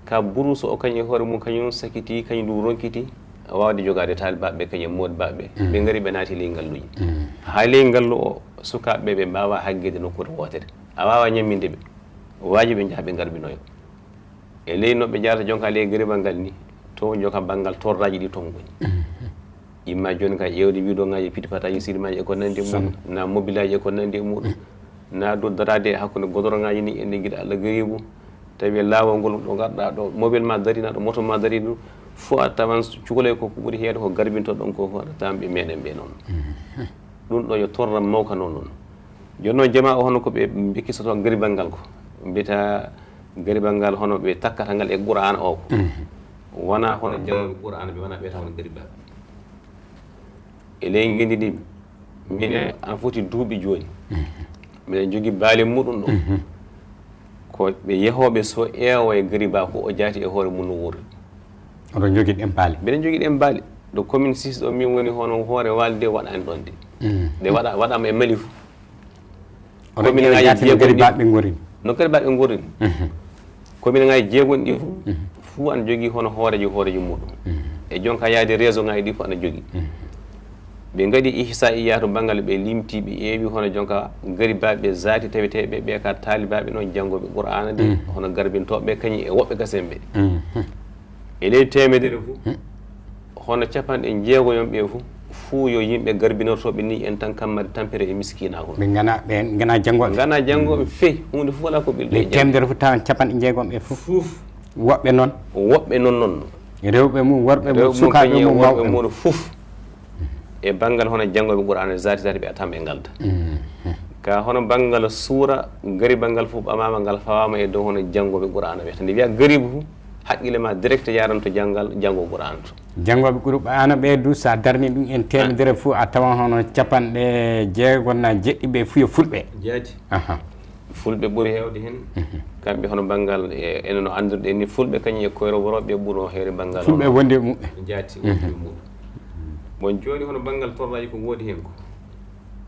Ka burus o kañum e hoore mum kañum sakiti kañum ndu ronkiti wawde jogade taalibaɓe kañum e moodi baɓe ɓe gari ɓe naati ley ngalluji. Ha ley ngallu o sukaɓe ɓe mbawa haggede nokkuure wotere a wawa ñamminde ɓe. Waji ɓe jaaha ɓe garbinoyo e ley noɓe jarata jonka ley garibal ngal ni to jonka banngal torraji ɗi ton goni. Imma joni ka ƴeewde wiɗo ngaji piti pataji sirmaji e ko nandi e muɗum na mobilaji e ko nandi e muɗum na doddarade e hakkude godoro ngaji ni ene giɗa allah garibu. Tawi lawol ngol ɗo garɗa ɗo mobile ma darina ɗo moto ma dari ɗum fof a tawan cukalay ko ko ɓuri heewde ko garbinto ɗon ko fof aɗa tawan ɓe meɗen ɓe noon. Ɗum ɗo yo torra mawka noon noon. Jooni noon jama o hono ko ɓe mbikkisoto garibal ngal ko mbiyata garibal ngal hono ɓe takkata ngal e qur'ana o ko wona hono janngoɓe qur'ana ɓe wona ɓe taw no garibal. E ley ngendi ndi minen ana foti duuɓi jooni miɗen jogii baali muɗum ɗo ko ɓe yehooɓe so eewa e gariba ko o jaati e hoore mum no wuuri. Oɗon jogii ɗen baali? Mbiɗen jogii ɗen baali ɗo commune six ɗo min woni hono hoore waalde waɗani ɗon de. Ɗe waɗa waɗama e mali fof. Oɗon ƴeewa jaati no garibaɓe gorini? No garibaɓe gorini. Commune ngaji jeegom ɗi fof fof ana jogii hono hoorejo hoorejo muɗum e jonka yaade réseau ngaji ɗi fof ana jogii. Ɓe ngaɗi ihsa iya to banngal ɓe limti ɓe ƴeewi hono jonka garibaɓe zati taweteɓe ɓe ka taalibaɓe noon janngoɓe qur'ana de hono garbintoɓe kañum e woɓɓe gasen ɓe. E ley temedere fof hono capanɗe jeegoyon ɓe fof fuu yo yimɓe garbinortoɓe ni en tan kammari tampere e miskinaku. Ɓe gana ɓe gana janngoɓe? Gana janngoɓe fey hunde fof wala ko ɓilɓe. Ley temedere fof tawan capanɗe jeegom ɓe fof? Fof. Woɓɓe noon? Woɓɓe noon noon. Rewɓe mum worɓe mum sukaɓe mum mawɓe mum fof. E banngal hono janngoɓe qur'ana zati zati ɓe atam ɓe ngalda ka hono banngal suura gariba ngal fof ɓamama ngal fawama e dow hono janngoɓe qur'ana ɓe tan nde wiya garibu fof haqqille ma direct yaran to janngal janngo qur'ana to. Janngoɓe qur'ana ɓe du sa darni ɗum en temedere fof a tawan hono capanɗe jeegom na jeɗɗi ɓe fuyo fulɓe. Jaati. Fulɓe ɓuri heewde heen. Kamɓe hono banngal e enen no anndirɗen ni fulɓe kañum e koyro worooɓe ɓuro heewde banngal. Fulɓe wonde e muɓɓe. Jaati wonde e muɗum. Bon jooni hono banngal torraji ko woodi heen ko.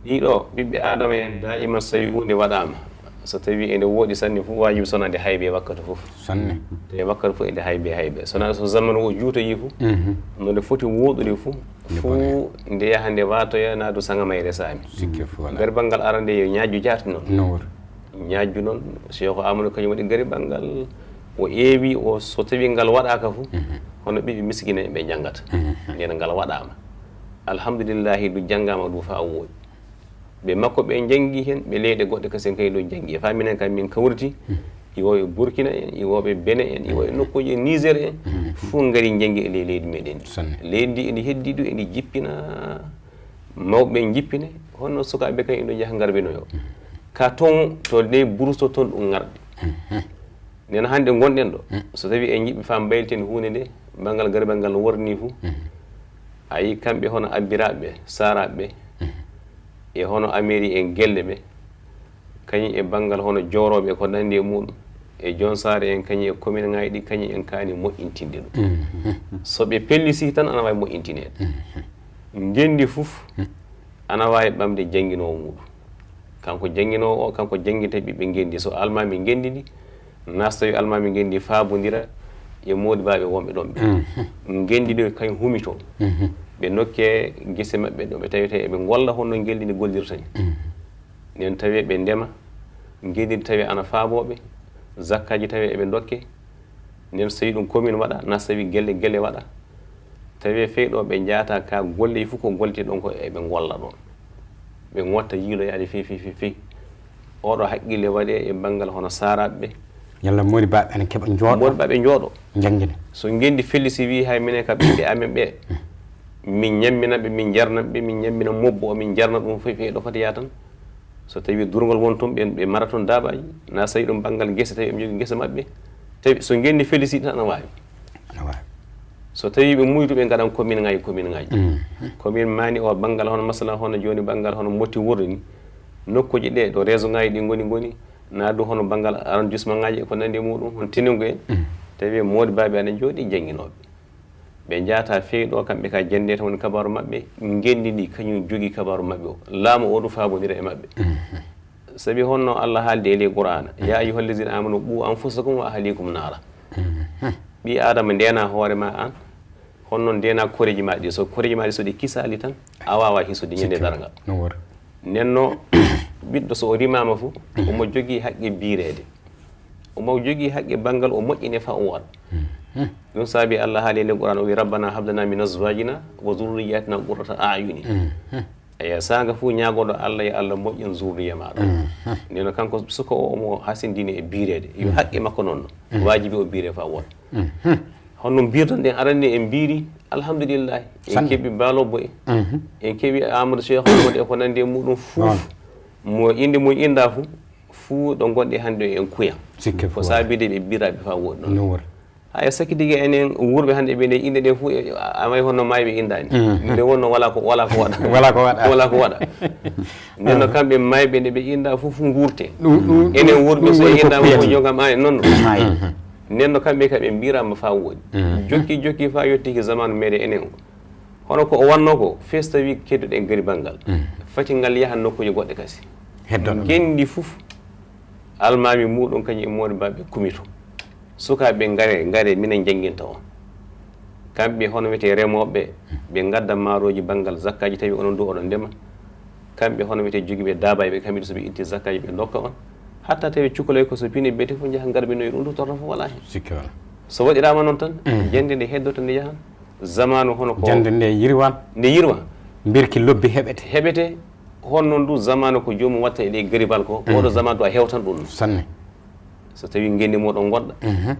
Ɗiɗo ɓiɓɓe Adama en daiman so tawi huunde waɗaama so tawi ene woodi sanne fof waajibi sonande haybe wakkati fof. Sanne. Te wakkati fof ene haybe haybe sona so zamanu o juutoyi fof. No nde foti woɗude fof. Fuu nde yaha nde watoya naadu saŋa mayre saami. Garibal ngal arande yo ñaajju jaati noon. Ñaajju noon Seeko Aamadu kañum waɗi garibal ngal. O eewi o, so tawi ngal waɗaaka fof, hono ɓiɓɓe miskina en ɓe njanngata. Ndeen ngal waɗaama. Alhamdulillahi, ndu janngaama ndu faa wooɗi. Ɓe makko ɓe njanngi heen, ɓe leyɗe goɗɗe kasen kay ɗo njanngi. E faa minen kam min kawriti, iwooɓe Burkina en, iwooɓe Benin en, iwooɓe nokkuuji Niger en, fof ngari njanngi e ley leydi meɗen. Leydi ndi edi heddi ɗum, edi jippina, mawɓe njippine, honno sukaaɓe kay ene njaha ngarbinoyo. Ka toon, to ley Burso toon ɗum ngarɗi. Nden hannde ngonɗen ɗo, so tawi en njiɗi faa mbayliten huunde nde, banngal garbal ngal worni fuu, a yi kamɓe hono Abbiraaɓe, Saaraaɓe, e hono Ameri en gelle ɓe, kañum e banngal hono joorooɓe ko nanndi e muɗum, e joon saare en, kañum e kominŋaaji ɗi, kañum en kaani moƴƴintinde ɗum. So ɓe pellisii tan, ana waawi moƴƴintineede. Ngenndi fof ana waawi ɓamde jannginoowo muɗum. Kanko jannginoowo o, kanko janngintay ɓiɓɓe ngenndi. So almaami ngenndi ndi, nastawi almaami ngenndi faabondira e moodibaaɓe wonɓe ɗon ɓe. Ngenndi ndi kañum humitoo. Ɓe nokkee gese maɓɓe ɗo ɓe tawetee eɓe ngolla honno ngenndi ndi gollirta ni. Nden tawee ɓe ndema, ngenndi ndi tawee ana faaboo ɓe, zakkaaji tawee eɓe ndokkee. Nden so tawi ɗum commune waɗa, na so tawi gelle, gelle waɗa. Tawee fey ɗo ɓe njaata ka golle fof ko gollete ɗon ko eɓe ngolla ɗon. Ɓe ngotta yiiloyaade fey, fey, fey, fey. Oɗo haqqille waɗee e banngal hono Saaraaɓe ɓe. Yalla moodibaaɓe ana keɓa njooɗo. Moodibaaɓe njooɗo. Njanngina. So ngenndi fellisi wi hay minen ka ɓiɓɓe amen ɓe, min ñammina ɓe, min njarna ɓe, min ñammina mobbo o, min njarna ɗum fey, fey ɗo foti yaa tan. So tawi durngol won toon, ɓe, ɓe mara toon daabaaji, na so tawi ɗum banngal gese, tawi eɓe njogii gese maɓɓe. Tawi so ngenndi fellisi tan ana waawi. Ana waawi. So tawi ɓe muytu, ɓe ngaɗan commune ngaji, commune ngaji. Commune Mani o banngal hono masala hono jooni banngal hono Motti Wurri ni. Nokkuuji ɗe ɗo réseau ngaji ɗi ngoni, ngoni, na du hono banngal arrondissement ngaji e ko nanndi e muɗum, hono Teningu en. Tawi moodibaaɓe ana njooɗi jannginooɓe. Ɓe njaata fey ɗo, kamɓe ka jannde tan woni kabaaru maɓɓe, ngenndi ndi kañum jogii kabaaru maɓɓe o. Laamu o du faabondira e maɓɓe. Sabi honno Allah haaldi e ley Qur'aana, "Ya ayyuhal lazina amanu qu anfusakum wa ahlikum naara." Ɓii Aadama, ndeena hoore ma aan, honno ndeena koreeji ma ɗi. So koreeji ma ɗi, so ɗi kisaali tan, a waawaa hisude ñande darnga. Nenno, ɓiɗɗo so o rimaama fu, omo jogii haqqe biireede. Omo jogii haqqe banngal o moƴƴine faa o waɗa. Ɗum saabi Allah haali e nder Qur'aan, o wi, "Rabbana hab lana min azwajina wa zurriyatina qurrata a'yuni." Eya, saanga fuu ñaagooɗo Allah, yo Allah moƴƴin zurriya maaɗa. Ndeno kanko suka o, omo hasindini e biireede. Yo haqqe makko noon, waajibi o biire faa o waɗa. Hono no mbirton ɗen arani en mbiiri, alhamdulillahi. En keɓi Baalobbo e, en keɓi Amadou Cheikh Amadou e ko nanndi e muɗum fof. Mo innde mum innda fof, fuu ɗo ngonɗi hannde en kuya. Sikke fof. Ko saabide ɓe mbiraaɓe faa woɗɗi noon. No wor. Haya, sakki tigi enen wuurɓe hannde ɓe nde innde ɗen fof, a, a may hono maayɓe inndaani. Nde wonno wala ko, wala ko waɗa. Wala ko waɗa. Wala ko waɗa. Nden no kamɓe maayɓe nde ɓe innda fof nguurte. Ɗum, ɗum, enen wuurɓe ɗum so woni ko innda fof kuyata. Jogam ay noon. Maayi. Nden no kamɓe ka ɓe mbiraama faa woɗɗi. Jokki, jokki faa yottiki zamanu meɗen enen o. Hono ko o wanno ko, fes tawi kedduɗen gari banngal. Fati ngal yaha nokkuuje goɗɗe kasi. Heddo ɗum. Ngenndi fof, almaami muɗum kañum e moɗo mbaɓe kumito. Sukaaɓe ngare, ngare, minen njannginta on. Kamɓe hono wiyetee remooɓe, ɓe ngadda maarooji banngal zakkaaji, tawi onon du oɗon ndema. Kamɓe hono wiyetee jogiiɓe daabaaji ɓe, kamɓe du so ɓe itti zakkaaji ɓe ndokka on. Hatta tawi cukalel ko so pine beti fof njaha ngarbinoyi ɗum du torra fof walaa heen. Sikke walaa. So waɗiraama noon tan, jannde nde heddoto nde yahan. Zamaanu hono ko jannde nde yirwan. Nde yirwa. Mbirki lobbi heɓete. Heɓete. Hono noon du zamaanu ko joomum watta e ɗe garibal ko. Oɗo zamaanu du a hewtan ɗum. Sanne. So tawi ngenndi moɗon ngoɗɗa,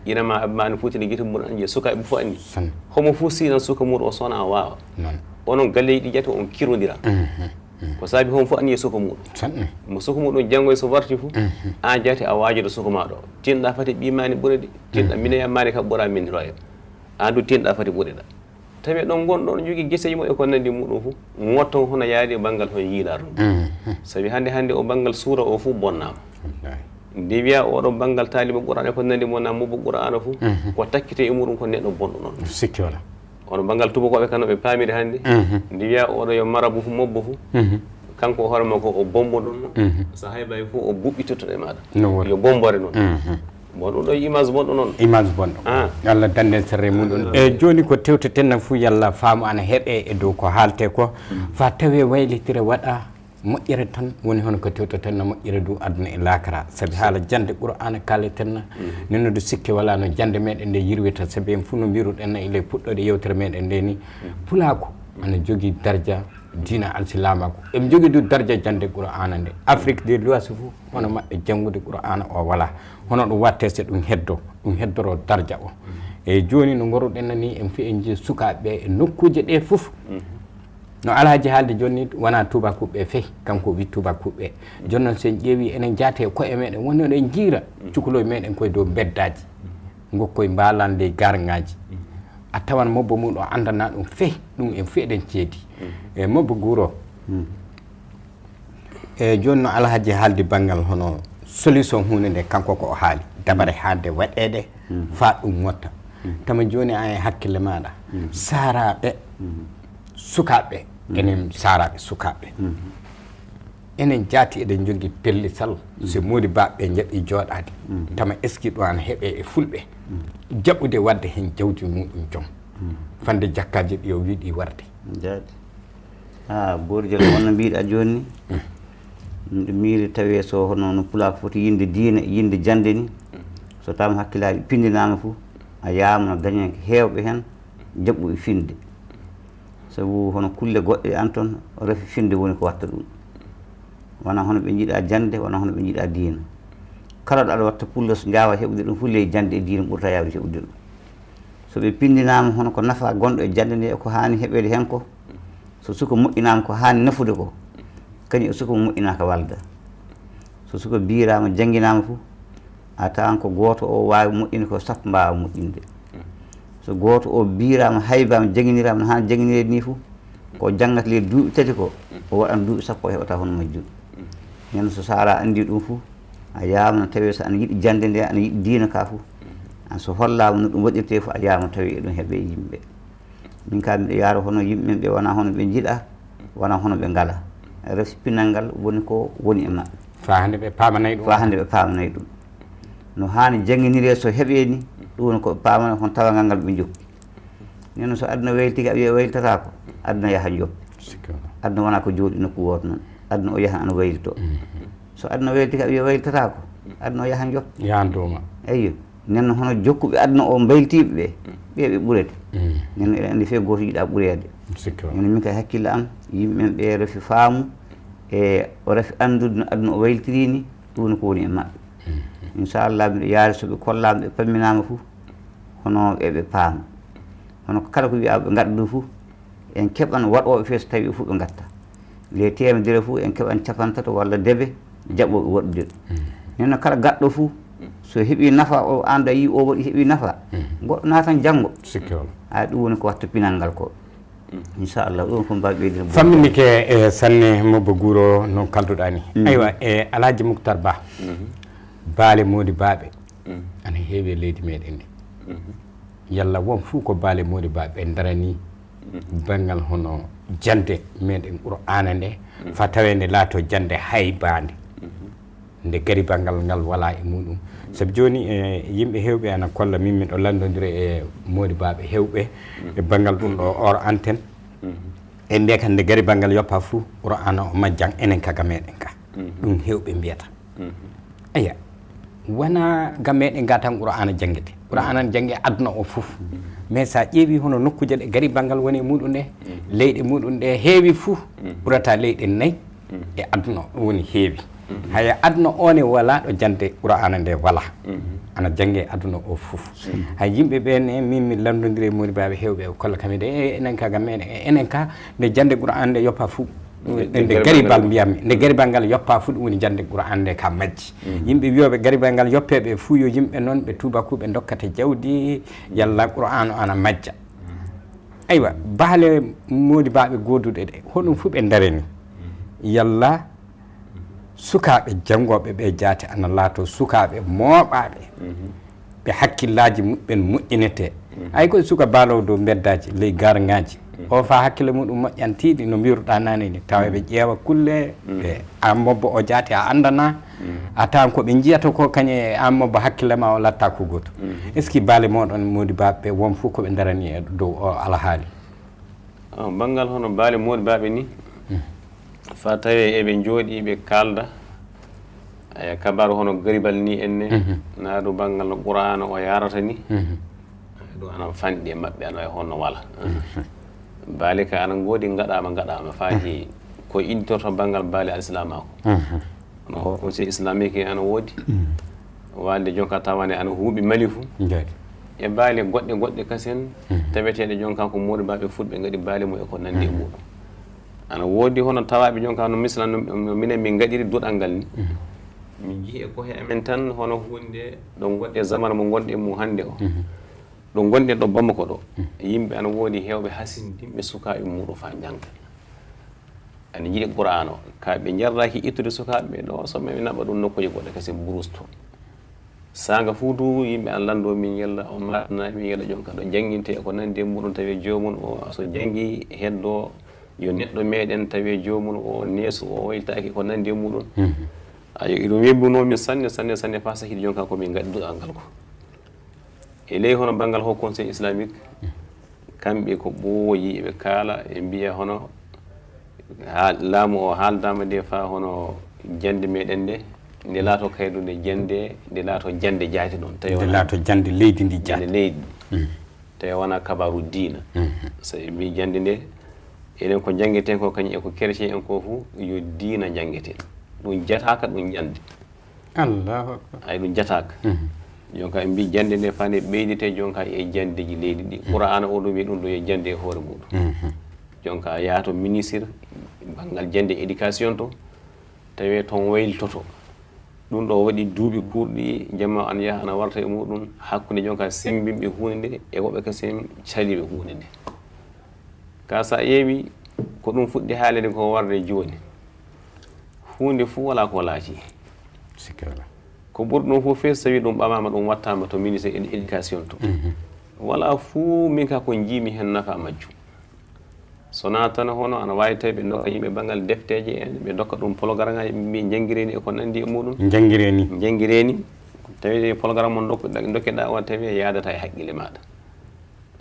ina ma abba ma ne foti ne gite mum anndi e sukaaɓe fof anndi. Sanne. Homo fof sinan suka muɗum o sona o waawa. Noon. Onon galleeji ɗi jate on kirondira. Ko saabi hon fof anndi e suka muɗum. Sanne. Mo suka muɗum janngo e so warti fof, an jate a waajoto suka ma ɗo. Tinɗa fati ɓii ma ne ɓurede, tinɗa minen yam ma ne kam ɓura min roya. An du tinɗa fati ɓurida. Tawi ɗon ngonɗo no jogii geseeji mo e ko nanndi muɗum fof, ngotton hono yaade banngal hono yiilaar ɗum. Sabi hannde, hannde o banngal suura o fof bonnaama. Wallaahi. Nde wiya oɗo banngal taaliba Qur'aan e ko nanndi mo na mobbo Qur'aana fof, ko takkite e muɗum ko neɗɗo bonɗo noon. Sikki wala. Hono banngal tubakooɓe kan no ɓe paamiri hannde, nde wiya oɗo yo marabu fof mobbo fof, kanko o hoore makko o bombo ɗum noon. So haybay fof o buɓɓitoto e maaɗa. No woni. Yo bombore noon. Bon, ɗum ɗo image bonɗo noon. Image bonɗo. Ah. Allah dande en sarre muɗum. E jooni ko tewteten nan fof yalla faamu ana heɓe e dow ko haalte ko. Fa tawe waylitire waɗa Moƴƴere tan woni hono ko tewtoten no moƴƴere du aduna e laakara. Sabi haala jannde Qur'aana kaaleten na, nenno du sikke walaa no jannde meɗen nde yirwita. Sabi en fof no mbiruɗen na e ley puɗɗoɗe yewtere meɗen nde ni, pulaaku ana jogii darja diina alsilaamaaku. Eɓe njogii du darja jannde Qur'aana nde. Afrique de l'Ouest fof hono maɓɓe janngude Qur'aana o walaa. Hono ɗum watte so ɗum heddo, ɗum heddoro darja o. E jooni no ngoruɗen na ni, en fi en jii sukaaɓe ɓe e nokkuuje ɗe fof. No Alhaji haaldi jooni ni, wonaa tuubakuuɓe ɓe fey, kanko o wi tuubakuuɓe ɓe. Jooni noon so en ƴeewi enen jaate e koye meɗen, woni eɗen njiira cukalooji meɗen koye dow mbeddaaji, ngokkoye mbaalan ley garŋaaji. A tawan mobbo mum o anndanaa ɗum fey, ɗum en fey eɗen ceedi. E mobbo guuro. E jooni no Alhaji haaldi banngal hono solution huunde nde, kanko ko o haali, dabare hannde waɗeede, faa ɗum motta. Tama jooni a e hakkille maaɗa, saaraaɓe sukaaɓe, enen saaraaɓe sukaaɓe, enen jaati eɗen njogii pellisal, so moodi baɓɓe njaɓi jooɗaade, tama est-ce que ɗum ana heɓe e fulɓe jaɓude waɗde heen jawdi muɗum joom, fande jakkaaji ɗi o wiɗi warde? Jaati. Ha, Boori Jal, wonno mbiɗa jooni ni, miɗo miiri tawi so hono no pulaar foti yinde diine, yinde jannde ni, so tawama hakkillaaji pindinaama fof, a yaama no daña heewɓe heen jaɓɓuɓe finde. Sabu hono kulle goɗɗe an toon, rafi finde woni ko watta ɗum. Wona hono ɓe njiɗa jannde, wona hono ɓe njiɗa diina. Kala ɗo aɗa watta pulla, so njaawa heɓude ɗum fof, ley jannde e diina ɓurta yaawde heɓude ɗum. So ɓe pindinaama hono ko nafa gonɗo e jannde nde, e ko haani heɓeede heen ko, so suka moƴƴinaama ko haani nafude ko, kañum e suka mo moƴƴinaaka walda. So suka biiraama, jannginaama fof, a tawan ko gooto o waawi moƴƴinde ko sappo mbaawa moƴƴinde. So gooto o biiraama, haybaama, jannginiraama no haani jannginirede ni fof, ko janngata ley duuɓi tati ko, o waɗan duuɓi sappo o heɓata hono majjum. Nden so saara anndi ɗum fof, a yaama no tawi so ana yiɗi jannde nde, ana yiɗi diina ka fof, an so hollaama no ɗum waɗirte fof, a yaama tawi eɗum heɓe yimɓe. Min ka miɗo yaaro hono yimɓe men ɓe wona hono ɓe njiɗa, wona hono ɓe ngala. Resi pinal ngal woni ko woni e maɓɓe. Faa hannde ɓe paamanay ɗum. Faa hannde ɓe paamanay ɗum. No haani jannginiree so heɓeeni, ɗum woni ko ɓe paamana, hono tawangal ngal ɓe jokki. Nden noon so aduna waylitike a wiya waylitataako, aduna yaha joppi. Sikka. Aduna wona ko jooɗi nokku wooto noon. Aduna o yaha ana waylito. So aduna waylitike a wiya waylitataako, aduna o yaha joppi. Yahan dooma. Eyyo. Nden noon hono jokkuɓe aduna o mbaylitiiɓe ɓe, ɓe ɓe ɓurete. Nden noon eɗen anndi fee gooto yiɗa ɓureede. Sikka. Nden min kay hakkille am, yimɓe men ɓe rafi faamu, e o rafi anndude no aduna o waylitiri ni, ɗum woni ko woni e maɓɓe. Inchallah, miɗo yaari so ɓe kollaama, ɓe pamminaama fof, hono eɓe paama. Hono ko kala ko wiyaa ɓe ngaɗa ɗum fof, en keɓan waɗooɓe fee so tawii fof ɓe ngatta. Ley teemedere fof en keɓan capantato walla debe jaɓooɓe waɗude ɗum. Nden noon kala gaɗɗo fof, so heɓii nafa, o annda yii o waɗi heɓii nafa, goɗɗo naatan janngo. Sikka wala. Ay, ɗum woni ko watta pinal ngal ko. Inchallah, ɗum ko mbaawi ɓeydude. Famminike e sanne mobbo guuro no kalduɗaa ni. Aywa, e Alhaji Muktar Ba, baale moodi baaɓe ana heewi e leydi meɗen ndi. Yalla won fuu ko baale moodi baaɓe ɓe darani banngal hono jannde meɗen Qur'aana nde, faa tawee nde laatoo jannde haybaande. Nde garibangal ngal walaa e muɗum. Sabu jooni, e, yimɓe heewɓe ana kolla min miɗo lanndondira e moodi baaɓe heewɓe e banngal ɗum ɗo or anten. E mbiya kan nde garibangal yoppa fuu, Qur'aana o majjan enen ka ga meɗen ka. Ɗum heewɓe mbiyata. Eya, wona ga meɗen ga tan Qur'aana janngete. Qur'aana ne jannge aduna o fof. Mais sa ƴeewi hono nokkuuje ɗe garibangal woni e muɗum ɗe, leyɗe muɗum ɗe heewi fuu, ɓurata leyɗe nayi e aduna o, ɗum woni heewi. Haya aduna o ne wala ɗo jannde Qur'aana nde wala. Ana jannge aduna o fof. Hay yimɓe ɓe ne, min mi lanndondiri e moodi baaɓe heewɓe, o kolla kam ede, e enen ka ga meɗen, e enen ka nde jannde Qur'aana nde yoppa fuu. Nde, nde nde garibal garibal mbiyammi, nde garibal ngal yoppa fuu, ɗum woni jannde Qur'aana nde ka majji. Yimɓe wiyooɓe garibal ngal yoppe ɓe fuu yo yimɓe noon ɓe tuubakuɓe dokkata jawdi, yalla Qur'aana o ana majja. Aywa, baale moodi baaɓe gooduɗe ɗe, hoɗum fuu ɓe darani. Yalla sukaaɓe janngooɓe ɓe jaati ana laatoo sukaaɓe mooɓaaɓe, ɓe hakkillaaji muɓɓen moƴƴinetee. Hay koye suka baalowo dow mbeddaaji, ley garŋaaji, o faa hakkille muɗum moƴƴantiiɗi no mbiruɗaa naane ni, tawa ɓe ƴeewa kulle, ɓe aan mobbo o jaati a anndanaa, a tawan ko ɓe njiyata ko kañum e aan mobbo hakkille ma o latta ko gooto. Est-ce que baale mooɗon moodi baaɓe ɓe won fof ko ɓe darani e dow o alhaali? Ah, banngal hono baale moodi baaɓe ni, Fa tawi eɓe njooɗi ɓe kaalda, aya, kabaru hono garibal ni enne, naa ɗum banngal no Qur'aana o yarata ni. Ɗum ana fanɗi e maɓɓe, ana wayi honno wala. Baali ka ana ngoodi, ngaɗaama, ngaɗaama, faa heewi. Ko idditorto banngal baali alislaamaaku. No conseil islamique ana woodi. Waalde jonka tawane ana huuɓi Mali fu. E baali goɗɗe goɗɗe kasen, taweteeɗe jonka ko moodi baɓe fulɓe ngaɗi baali mum e ko nanndi e muɗum. Ana woodi hono tawaaɓe jonka no misla no, no minen min ngaɗiri duɗal ngal ni. Min njihi e kohe amen tan hono huunde ɗo ngonɗe zaman mo ngonɗe mum hannde o. Ɗo ngonɗen ɗo Bamako ɗo, yimɓe ana woodi heewɓe hasindinɓe sukaaɓe muɗum faa njannga. Ana njiɗi Qur'aana o. Ka ɓe njarraaki ittude sukaaɓe ɓe ɗo, so ɓe naɓa ɗum nokkuuje goɗɗe kasen burus to. Saanga fuu du, yimɓe ana lanndoo min yalla, on maatana min yalla jonka ɗo jannginte e ko nanndi e muɗum, tawi joomum o so janngi heddo, yo neɗɗo meɗen tawi joomum o neesu o waylitaaki ko nanndi e muɗum. Ayo, iɗum webbunoo min sanne, sanne, sanne, faa sahiti jonka ko min ngaɗi duɗal ngal ko. E ley hono banngal Haut Conseil Islamique, kamɓe ko ɓooyi eɓe kaala, ɓe mbiya hono haa-, laamu o haaldaama nde faa hono jannde meɗen nde, nde laato kaydu nde jannde, nde laato jannde jaati ɗon. Tawi Nde wonaa laato jannde leydi ndi jannde jaati. Leydi. Tawi wonaa kabaru diina. So ɓe mbii jannde nde, enen ko njanngeten ko kañum e ko chrétien en ko fu, yo diina njanngeten. Ɗum jataaka, ɗum jannde. Allahu akbar. Ay, ɗum jataaka. Jonka ɓe mbii jannde nde faa nde ɓeyditee jonka e janndeeji leydi ɗi. Qur'aana o ɗum wiyi ɗum ɗo yo jannde e hoore muɗum. Jonka a yaha to ministre banngal jannde éducation to, tawi toon waylitoto. Ɗum ɗo waɗi duuɓi kuurɗi, jama ana yaha ana warta e muɗum, hakkunde jonka semmbinɓe huunde nde e woɓɓe kasen caliiɓe huunde nde. Ka so a ƴeewi, ko ɗum fuɗɗi haaleede ko warde jooni. Huunde fuu walaa ko laaci. Sikke walaa. Ko ɓuri ɗum fof fees, so tawi ɗum ɓamaama, ɗum wattaama to ministère édu-, éducation to. Walaa fuu min ka ko njiimi heen nafa majjum. So naa tan hono ana waawi tawi ɓe ndokka yimɓe banngal defteeje en, ɓe ndokka ɗum programmeaaji, ɓe mbii njanngiree ni e ko nanndi e muɗum. Njanngiree ni. Njanngiree ni. Tawi programme mo ndokkuɗa-, ndokkeɗaa o tawi yaadataa e haqqille maaɗa.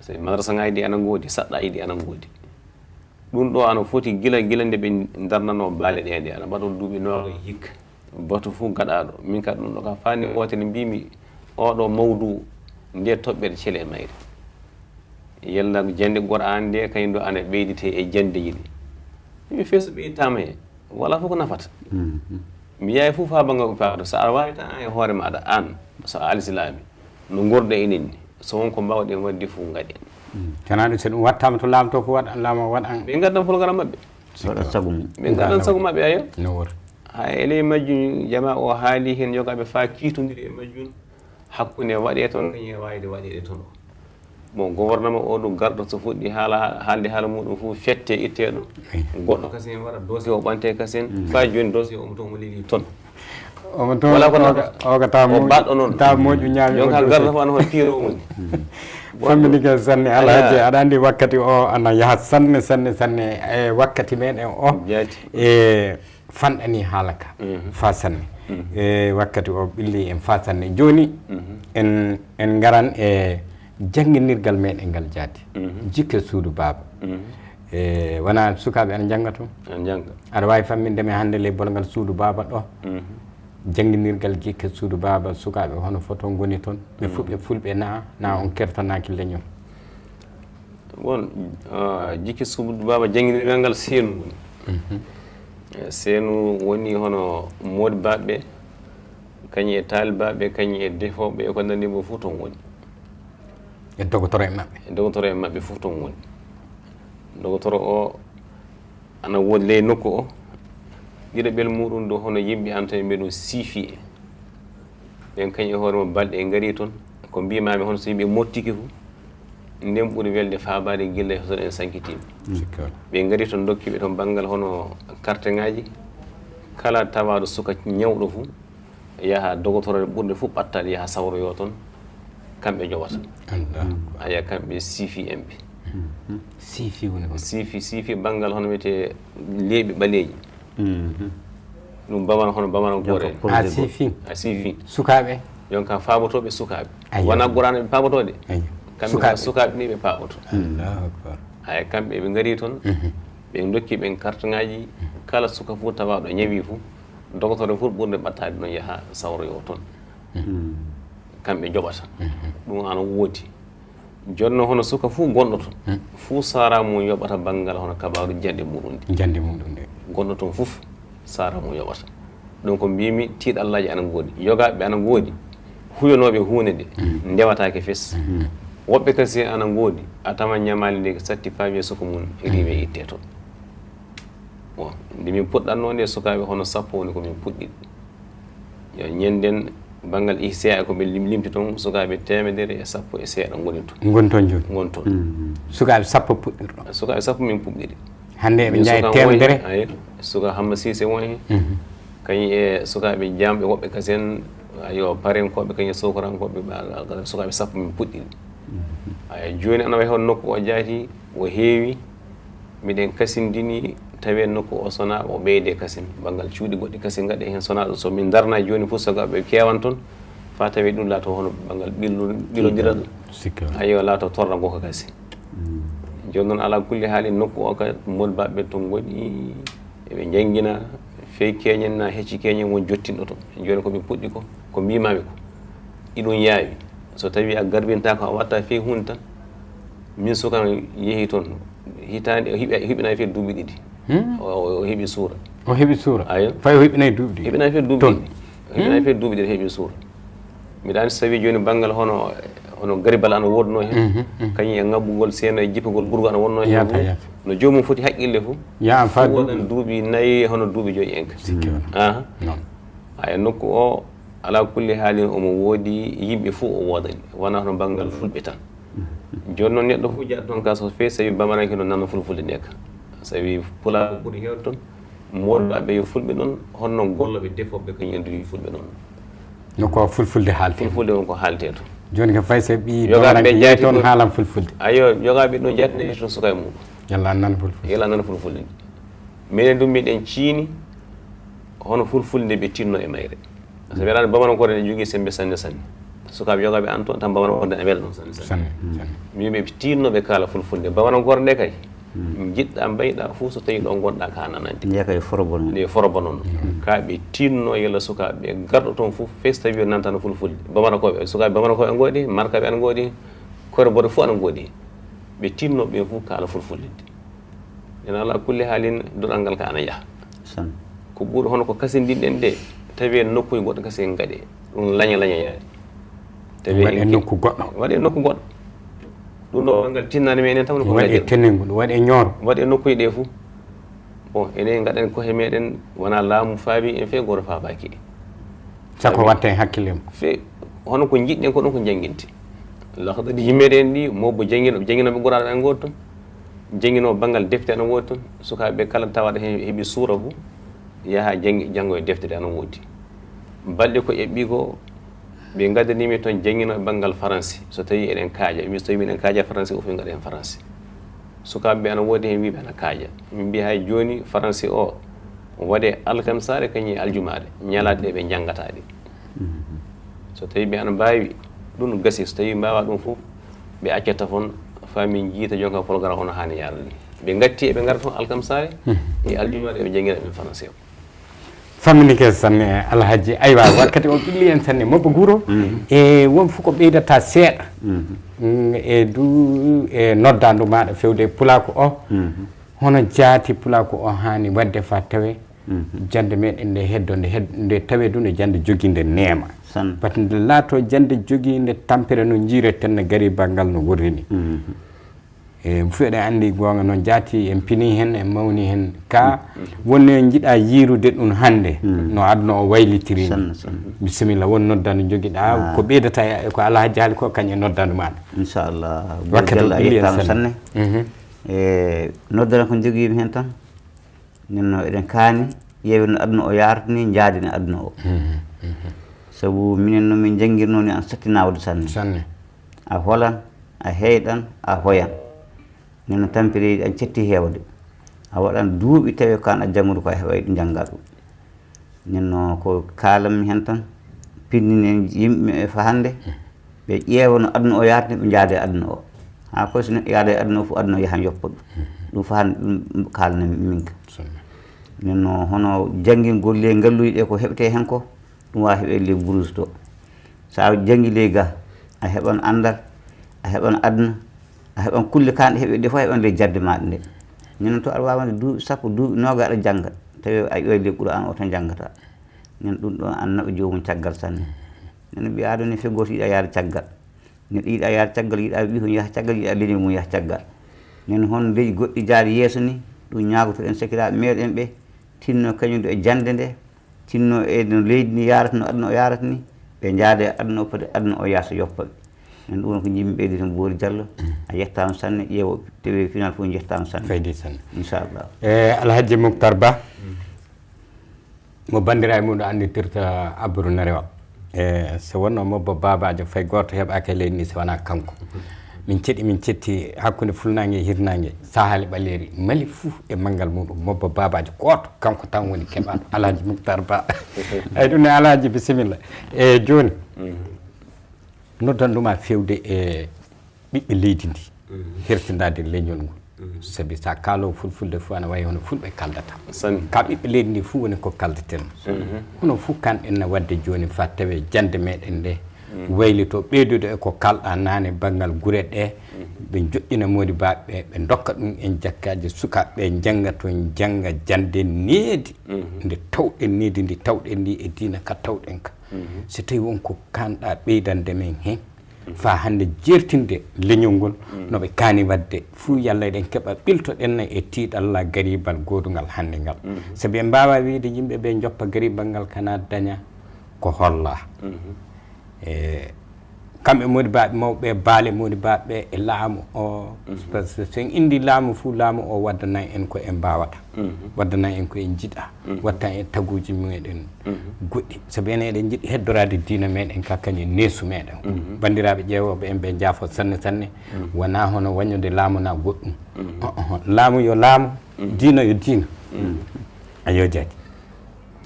So madrasaaji ɗi ana ngoodi, saɗɗaaji ɗi ana ngoodi. Ɗum ɗo ana foti gila, gila nde ɓe ndarnanoo baale ɗe, nde ana mbaɗoo duuɓi noogayi hikka. Batu fuu gaɗaaɗo. Min ka ɗum ɗo ka faani wootere mbiimi, oo ɗo mawduu, nde toɓɓere cele e mayre. Yalla jannde Qur'aana nde kañum ɗo ana ɓeyditee e janndeeji ɗi. Mi feesu ɓeyditaama he. Walaa fof ko nafata. Mi yahay fof faa banngal ko paado. So aɗa waawi tan aan e hoore maaɗa, aan, so a alsilaami, no ngorɗen enen ni, so won ko mbaawɗen waɗde fof, ngaɗen. Tanaa ɗum, so ɗum wattaama to laamu to fof, waɗa, laamu o waɗa. Ɓe ngaddan programme maɓɓe. Waɗa sago mum. Ɓe ngaddan sago maɓɓe, ayo. No wor. Hay e ley majjum, jamaa o haali heen, yogaaɓe faa kiitondiri e majjum. Hakkunde waɗee toon, kañum e waawde waɗeede toon o. Bon, gouvernement o ɗum garɗo so fuɗɗi haala, haalde haala muɗum fof fette itteeɗo. Goɗɗo kasen wara dossier o ɓante kasen. Faa jooni dossier omo toon, omo leli toon. Omo toon, walaa ko o ka, nafata. O ka taa moƴ-, baɗɗo noon. Taa moƴƴo ñaami. Jonka garɗo fof ana hono piiro o woni. Famminike sanne, Alhaji, aɗa anndi wakkati o ana yaha sanne, sanne, sanne. E wakkati meɗen o. Jaati. E fanɗani haala ka faa sanne. E wakkati o ɓilli en faa sanne. Jooni en, en ngaran e jannginirgal meɗen ngal jaati. Jikke suudu baaba. E wonaa sukaaɓe ana njannga toon? Ana njannga. Aɗa waawi famminde men hannde ley bolngal suudu baaba ɗo? Jannginirgal jikke suudu baaba, sukaaɓe hono fo toon ngoni toon? Ɓe ful-, ɓe fulɓe naa, naa on kertanaaki leñol? Bon, ah, jikke suudu baaba jannginirgal ngal seenu woni. Eh, seenu woni hono moodibaaɓe, kañum e taalibaaɓe, kañum e defooɓe, e ko nanndi mum fof toon woni. E dogotoro en maɓɓe. E dogotoro en maɓɓe fof toon woni. Dogotoro o ana woodi ley nokku o. Ɗiɗaɓel muɗum ɗo hono yimɓe an tawi mbiɗon siifi e. Ɓen kañum e hoore mum balɗe en ngarii toon. Ko mbiimaami hono so yimɓe mottike fu, nden ɓuri welde faabaade gilla e hoto en sankitiima. Ɓe ngarii toon, ndokki ɓe toon banngal hono karteŋaaji. Kala tawaaɗo suka ñawɗo fu, yaha dogotoro ɓurɗe fof ɓattaade, yaha sawroyoo toon, kamɓe njoɓata. Aya, kamɓe siifi en ɓe. Siifi woni hono? Siifi, siifi banngal hono wiyetee leeɓi ɓaleeji. Ɗum bamara hono bamarankoore. A siifi? A siifi. Sukaaɓe? Jonka faabotooɓe sukaaɓe. Ayyo. Wonaa Qur'aana ɓe paabotoo de. Ayyo. Kamɓe sukaaɓe ni ɓe paaboto. Allahu akbar. Aya, kamɓe ɓe ngarii toon. Ɓe ndokki ɓen kartaŋaaji, kala suka fof tawaaɗo ñawi fof, dokotoro fof ɓurnde ɓattaade ɗon yaha sawroyoo toon. Kamɓe njoɓata. Ɗum ana woodi. Jooni noon, hono suka fof gonɗo toon, fof saara mum yoɓata banngal hono kabaaru jannde muɗum nde. Jannde muɗum nde. Gonɗo toon fof saara mum yoɓata. Ɗum ko mbimi, tiiɗallaaji ana ngoodi, yogaaɓe ana ngoodi, huyanooɓe huunde nde, ndewataake fes. Woɓɓe kasi ana ngoodi, a tawa ñamaali nde satti faawi e suka mum, riiwe itte toon. Bon, nde min puɗɗatnoo nde, sukaaɓe hono sappo woni ko min puɗɗi. Yo ñennden banngal ihsa ko ɓe lim-, limti toon, sukaaɓe teemedere e sappo e seeɗa ngoni toon. Ngoni toon jooni? Ngoni toon. Sukaaɓe sappo puɗɗirɗo? Sukaaɓe sappo min puɗɗiri. Hannde eɓe njaawi teemedere? Ayi, suka Hamma Siise won heen. Kañum e sukaaɓe jaamɓe woɓɓe kasen, ayo, parenkooɓe, kañum e sokkorankooɓe, ɓe, sukaaɓe sappo min puɗɗiri. Ayo, jooni ana wayi hono nokku o jaati, o heewi. Miɗen kasindini, tawee nokku o sona o ɓeyde kasin. Banngal cuuɗi goɗɗi kasin ngaɗe heen sona ɗum. So min darna jooni fof, sukaaɓe keewan toon, faa tawee ɗum laato hono banngal ɓillu-, ɓillondiral. Ayo, laato torra ngo ko kasi. Jooni noon, alaa kulli haali, nokku o ka, modibaaɓe toon ngoni, eɓe njanngina, fey keñen na hecci keñen won jottinɗo toon. Jooni ko ɓe puɗɗi ko, ko mbiimaami ko, iɗum yaawi. So tawii a garbintaako, a watta fey huunde tan, min sukan yehi toon, hitaande, o hiɓi-, hiɓinaay fey duuɓi ɗiɗi. O, o, o heɓi suura. O heɓi suura? Ayo. Fay o hiɓinaay duuɓi ɗiɗi? Hiɓinaay fey duuɓi ɗiɗi. O hiɓinaay fey duuɓi ɗiɗi, heɓi suura. Mbiɗa anndi so tawii jooni banngal hono, hono garibal ana woodnoo heen, kañum e ŋabbugol seena e jippugol ɓurgo ana wonnoo heen. Yaata, fof, yaata. No joomum foti haqqille fof, yaa, fof faa wonan duuɓi nayi, hono duuɓi joyi en ka. Sikke wonaa. Aha. Noon. Haya, nokku o, alaa kulli haalin, omo woodi yimɓe fof o woodani. Wonaa hono banngal fulɓe tan. Jooni noon, neɗɗo fof jaata toon ka, so fey, sabi bamaranke no nana fulfulde nde ka. Sabi pulaar ɓuri heewde toon. Moolɓe maɓɓe yo fulɓe noon, hono noon gollooɓe defooɓe kañum en du yo fulɓe noon. No ko fulfulde haaltee. Fulfulde won ko haaltee to. Jooni ko fay so ɓii yogaaɓe bamaranke jaati toon ko haalan fulfulde. Ayo, yogaaɓe ɗo jaati ne toon suka e muɗum. Yalla nan fulfulde. Yalla nan fulfulde. Minen du miɗen ciini hono fulfulde ɓe tinno e mayre. Sabi aɗa anndi bamarankoore ne jogii semmbe sanne sanne. Sukaaɓe yogaaɓe an toon tan bamarankoore ne wela ɗum sanne sanne. Sanne, sanne. Min ɓe tinno ɓe kaala fulfulde. Bamarankoore nde kay, njiɗɗa mbayɗa fof so tawii ɗo ngonɗa ka nanande. Nde kay forobo noon. Nde forobo noon. Ka ɓe tinno yalla sukaaɓe garɗo toon fof, fey so tawii o nantano fulfulde. Bamarankoɓe, sukaaɓe bamarankoɓe an ngoodi, markaɓe an ngoodi, koreborɓe fof ana ngoodi. Ɓe tinno ɓen fof kaala fulfulde. Ene alaa kulli haalin, duɗal ngal ka ana yaha. Ko ɓuri hono ko kasindinɗen de, tawi en nokkuuji goɗɗo kasi en ngaɗe. Ɗum laña laña yaade. Tawi waɗe en nokku goɗɗo. Waɗe nokku goɗɗo. Ɗum ɗo banngal tinnaani men enen tan ko waɗe ngaɗe. Tenengu, ɗum waɗe ñooro. Waɗe nokkuuji ɗe fof. Bon, enen ngaɗen koye meɗen, wonaa laamu faabi en fey, gooto faabaaki. Sako watta e hakkille mum. Fe, hono ko njiɗɗen ko ɗum ko njannginte. Lahdari yimmeɗen ɗi, mawɓe janngino, jannginooɓe Qur'aana ɓe ngoodi toon. Jannginoo banngal defte ana woodi toon. Sukaaɓe kala tawaaɗo heen heɓi suura fof, yaha janngi-, janngo e defte ɗe ana woodi. Balɗe ko eɓɓi ko, ɓe ngaddanii mi toon jannginooɓe banngal faransi. So tawii eɗen kaaja, mi so tawii miɗen kaaja faransi, o fof ngaɗa heen faransi. Sukaaɓe ɓe ana woodi heen wiyɓe ana kaaja. Min mbiya hay jooni faransi o, waɗe alkamsaare kañum e aljumaare, ñalaaɗe ɗe ɓe njanngataa ɗe. So tawii ɓe ana mbaawi, ɗum gasi. So tawii mbaawaa ɗum fof, ɓe acca tafon, faa min njiita jonka programme o no haani yaarde ni. Ɓe ngatti eɓe ngara toon alkamsaare, e aljumaare eɓe njanngira ɓe faransi o. Famminike sanne, Alhaji. Aywa, wakkati o ɓilli en sanne. Mobbo Guuro, e won fof ko ɓeydata seeɗa. Mm, e du, e noddaandu maaɗa fewde e pulaaku o. Hono jaati pulaaku o haani waɗde faa tawee jannde meɗen nde heddo, nde hed-, nde tawee du nde jannde jogiinde neema. Sanne. Pati nde laatoo jannde jogiinde tampere no njiireten no gariibangal no worri ni. E, fof eɗen anndi goonga noon jaati, en pinii heen, en mawnii heen. Ka wonno en njiɗaa yiirude ɗum hannde, no aduna o waylitiri ni. Sanne, sanne. Bisimilla, won noddaandu njogiɗaa, ko ɓeydata e ko Alhaji haali ko, kañum e noddaandu maaɗa. Inchallah. Wakkati o ɓilli en sanne. E, noddaandu ko njogiimi heen tan, nden no eɗen kaani ƴeewen no aduna o yaarata ni, njaaden e aduna o. Sabu minen no min njanngirnoo ni, ana satti naawde sanne. Sanne. A holan, a heyɗan, a hoyan. Nden no tampere ɗan cetti heewde. A waɗan duuɓi tawi ko an a janngude ko a heɓay ɗo njanngaa ɗum. Nden no ko kaalanmi heen tan, pinndinen yimɓe fa hannde, ɓe ƴeewa no aduna o yaarata ni, ɓe njaada e aduna o. Haa koy so neɗɗo yaada e aduna o fof, aduna o yahan yoppa ɗum. Ɗum fof hannde ɗum kaalnanmi min ka. Nden no hono janngingol ley ngalluuje ɗe ko heɓetee heen ko, ɗum waawi heɓee ley Burus to. So a janngi ley ga, a heɓan anndal, a heɓan aduna, a heɓan kulle kanɗe heɓe ɗe fof, a heɓan ley jadde maaɗa nde. Nden noon to aɗa waawi wonde duuɓi sappo, duuɓi noogaas aɗa jannga, tawi a iway ley Qur'aan o tan janngata. Nden ɗum ɗo an naɓa joomum caggal sanne. Nden ɓii aadama ne feggoto yiɗa yaade caggal. Neɗɗo yiɗa yaade caggal, yiɗa ɓiyum yaha caggal, yiɗa leñol mum yaha caggal. Nden hono leyɗe goɗɗe jaaɗe yeeso ni, ɗum ñaagotoɗen sakiraaɓe meɗen ɓe, tinno kañum ɗo e jannde nde, tinno e no leydi ndi yaarata, no aduna o yaarata ni, ɓe njaada e aduna o, poti aduna o yaasa yoppa ɓe. Nden ɗum ko njiɗmi ɓeydude tan, Boori Jallo, a yettaama sanne, ƴeewo télé final fof njettaama sanne. Faydi sanne. Inchallah. E Alhaji Mouhtar Ba, mo banndiraaɓe mum ɗo anndirtirta Abdou Narewal. E so wonno Mobbo Babajo, fay gooto heɓaaka e leydi ndi so wonaa kanko. Min ceɗi, min cetti hakkunde Fulnaange e Hirnaange, Sahaali Ɓaleeri, Mali fuu e manngal muɗum. Mobbo Babajo gooto, kanko tan woni keɓaaɗo, Alhaji Mouhtar Ba. Ay ɗum ne Alhaji, bisimilla. E jooni, noddan ɗum a fewde e ɓiɓɓe leydi ndi, hertindaade leñol ngol. Sabi so a kaaloowo fulfulde fof ana wayi hono fulɓe kaldata. Sanne. Ka ɓiɓɓe leydi ndi fof woni ko kaldeten. Hono fof kanɗen na waɗde jooni faa tawee jannde meɗen nde waylito, ɓeydude e ko kalɗa naane banngal gure ɗe, ɓe joɗɗina moodi baɓɓe, ɓe ndokka ɗum en jakkaaji sukaaɓe ɓe njannga to njannga jannde needi. Nde tawɗen needi ndi tawɗen ndi e diina ka tawɗen ka. So tawi won ko kanɗa ɓeydande men heen, faa hannde jeertinde leñol ngol, no ɓe kaani waɗde fuu, yalla eɗen keɓa ɓiltoɗen e tiiɗalla garibal goodugal hannde ngal. Sabi en mbaawa wiyde yimɓe ɓe njoppa garibal ngal kana daña ko holla. E kamɓe modi baɓe mawɓe, baale modi baɓe e laamu o, parce que so en indi laamu fuu, laamu o waddanay en ko en mbaawata, waddanay en ko en njiɗa, watta en taguuji meɗen goɗɗi. Sabu enen eɗen njiɗi heddoraade diina meɗen ka, kañum neesu meɗen. Banndiraaɓe ƴeewooɓe en ɓe njaafo sanne sanne, wonaa hono wañude laamu na goɗɗum. O'oho, laamu yo laamu, diina yo diina. Ayo jaati.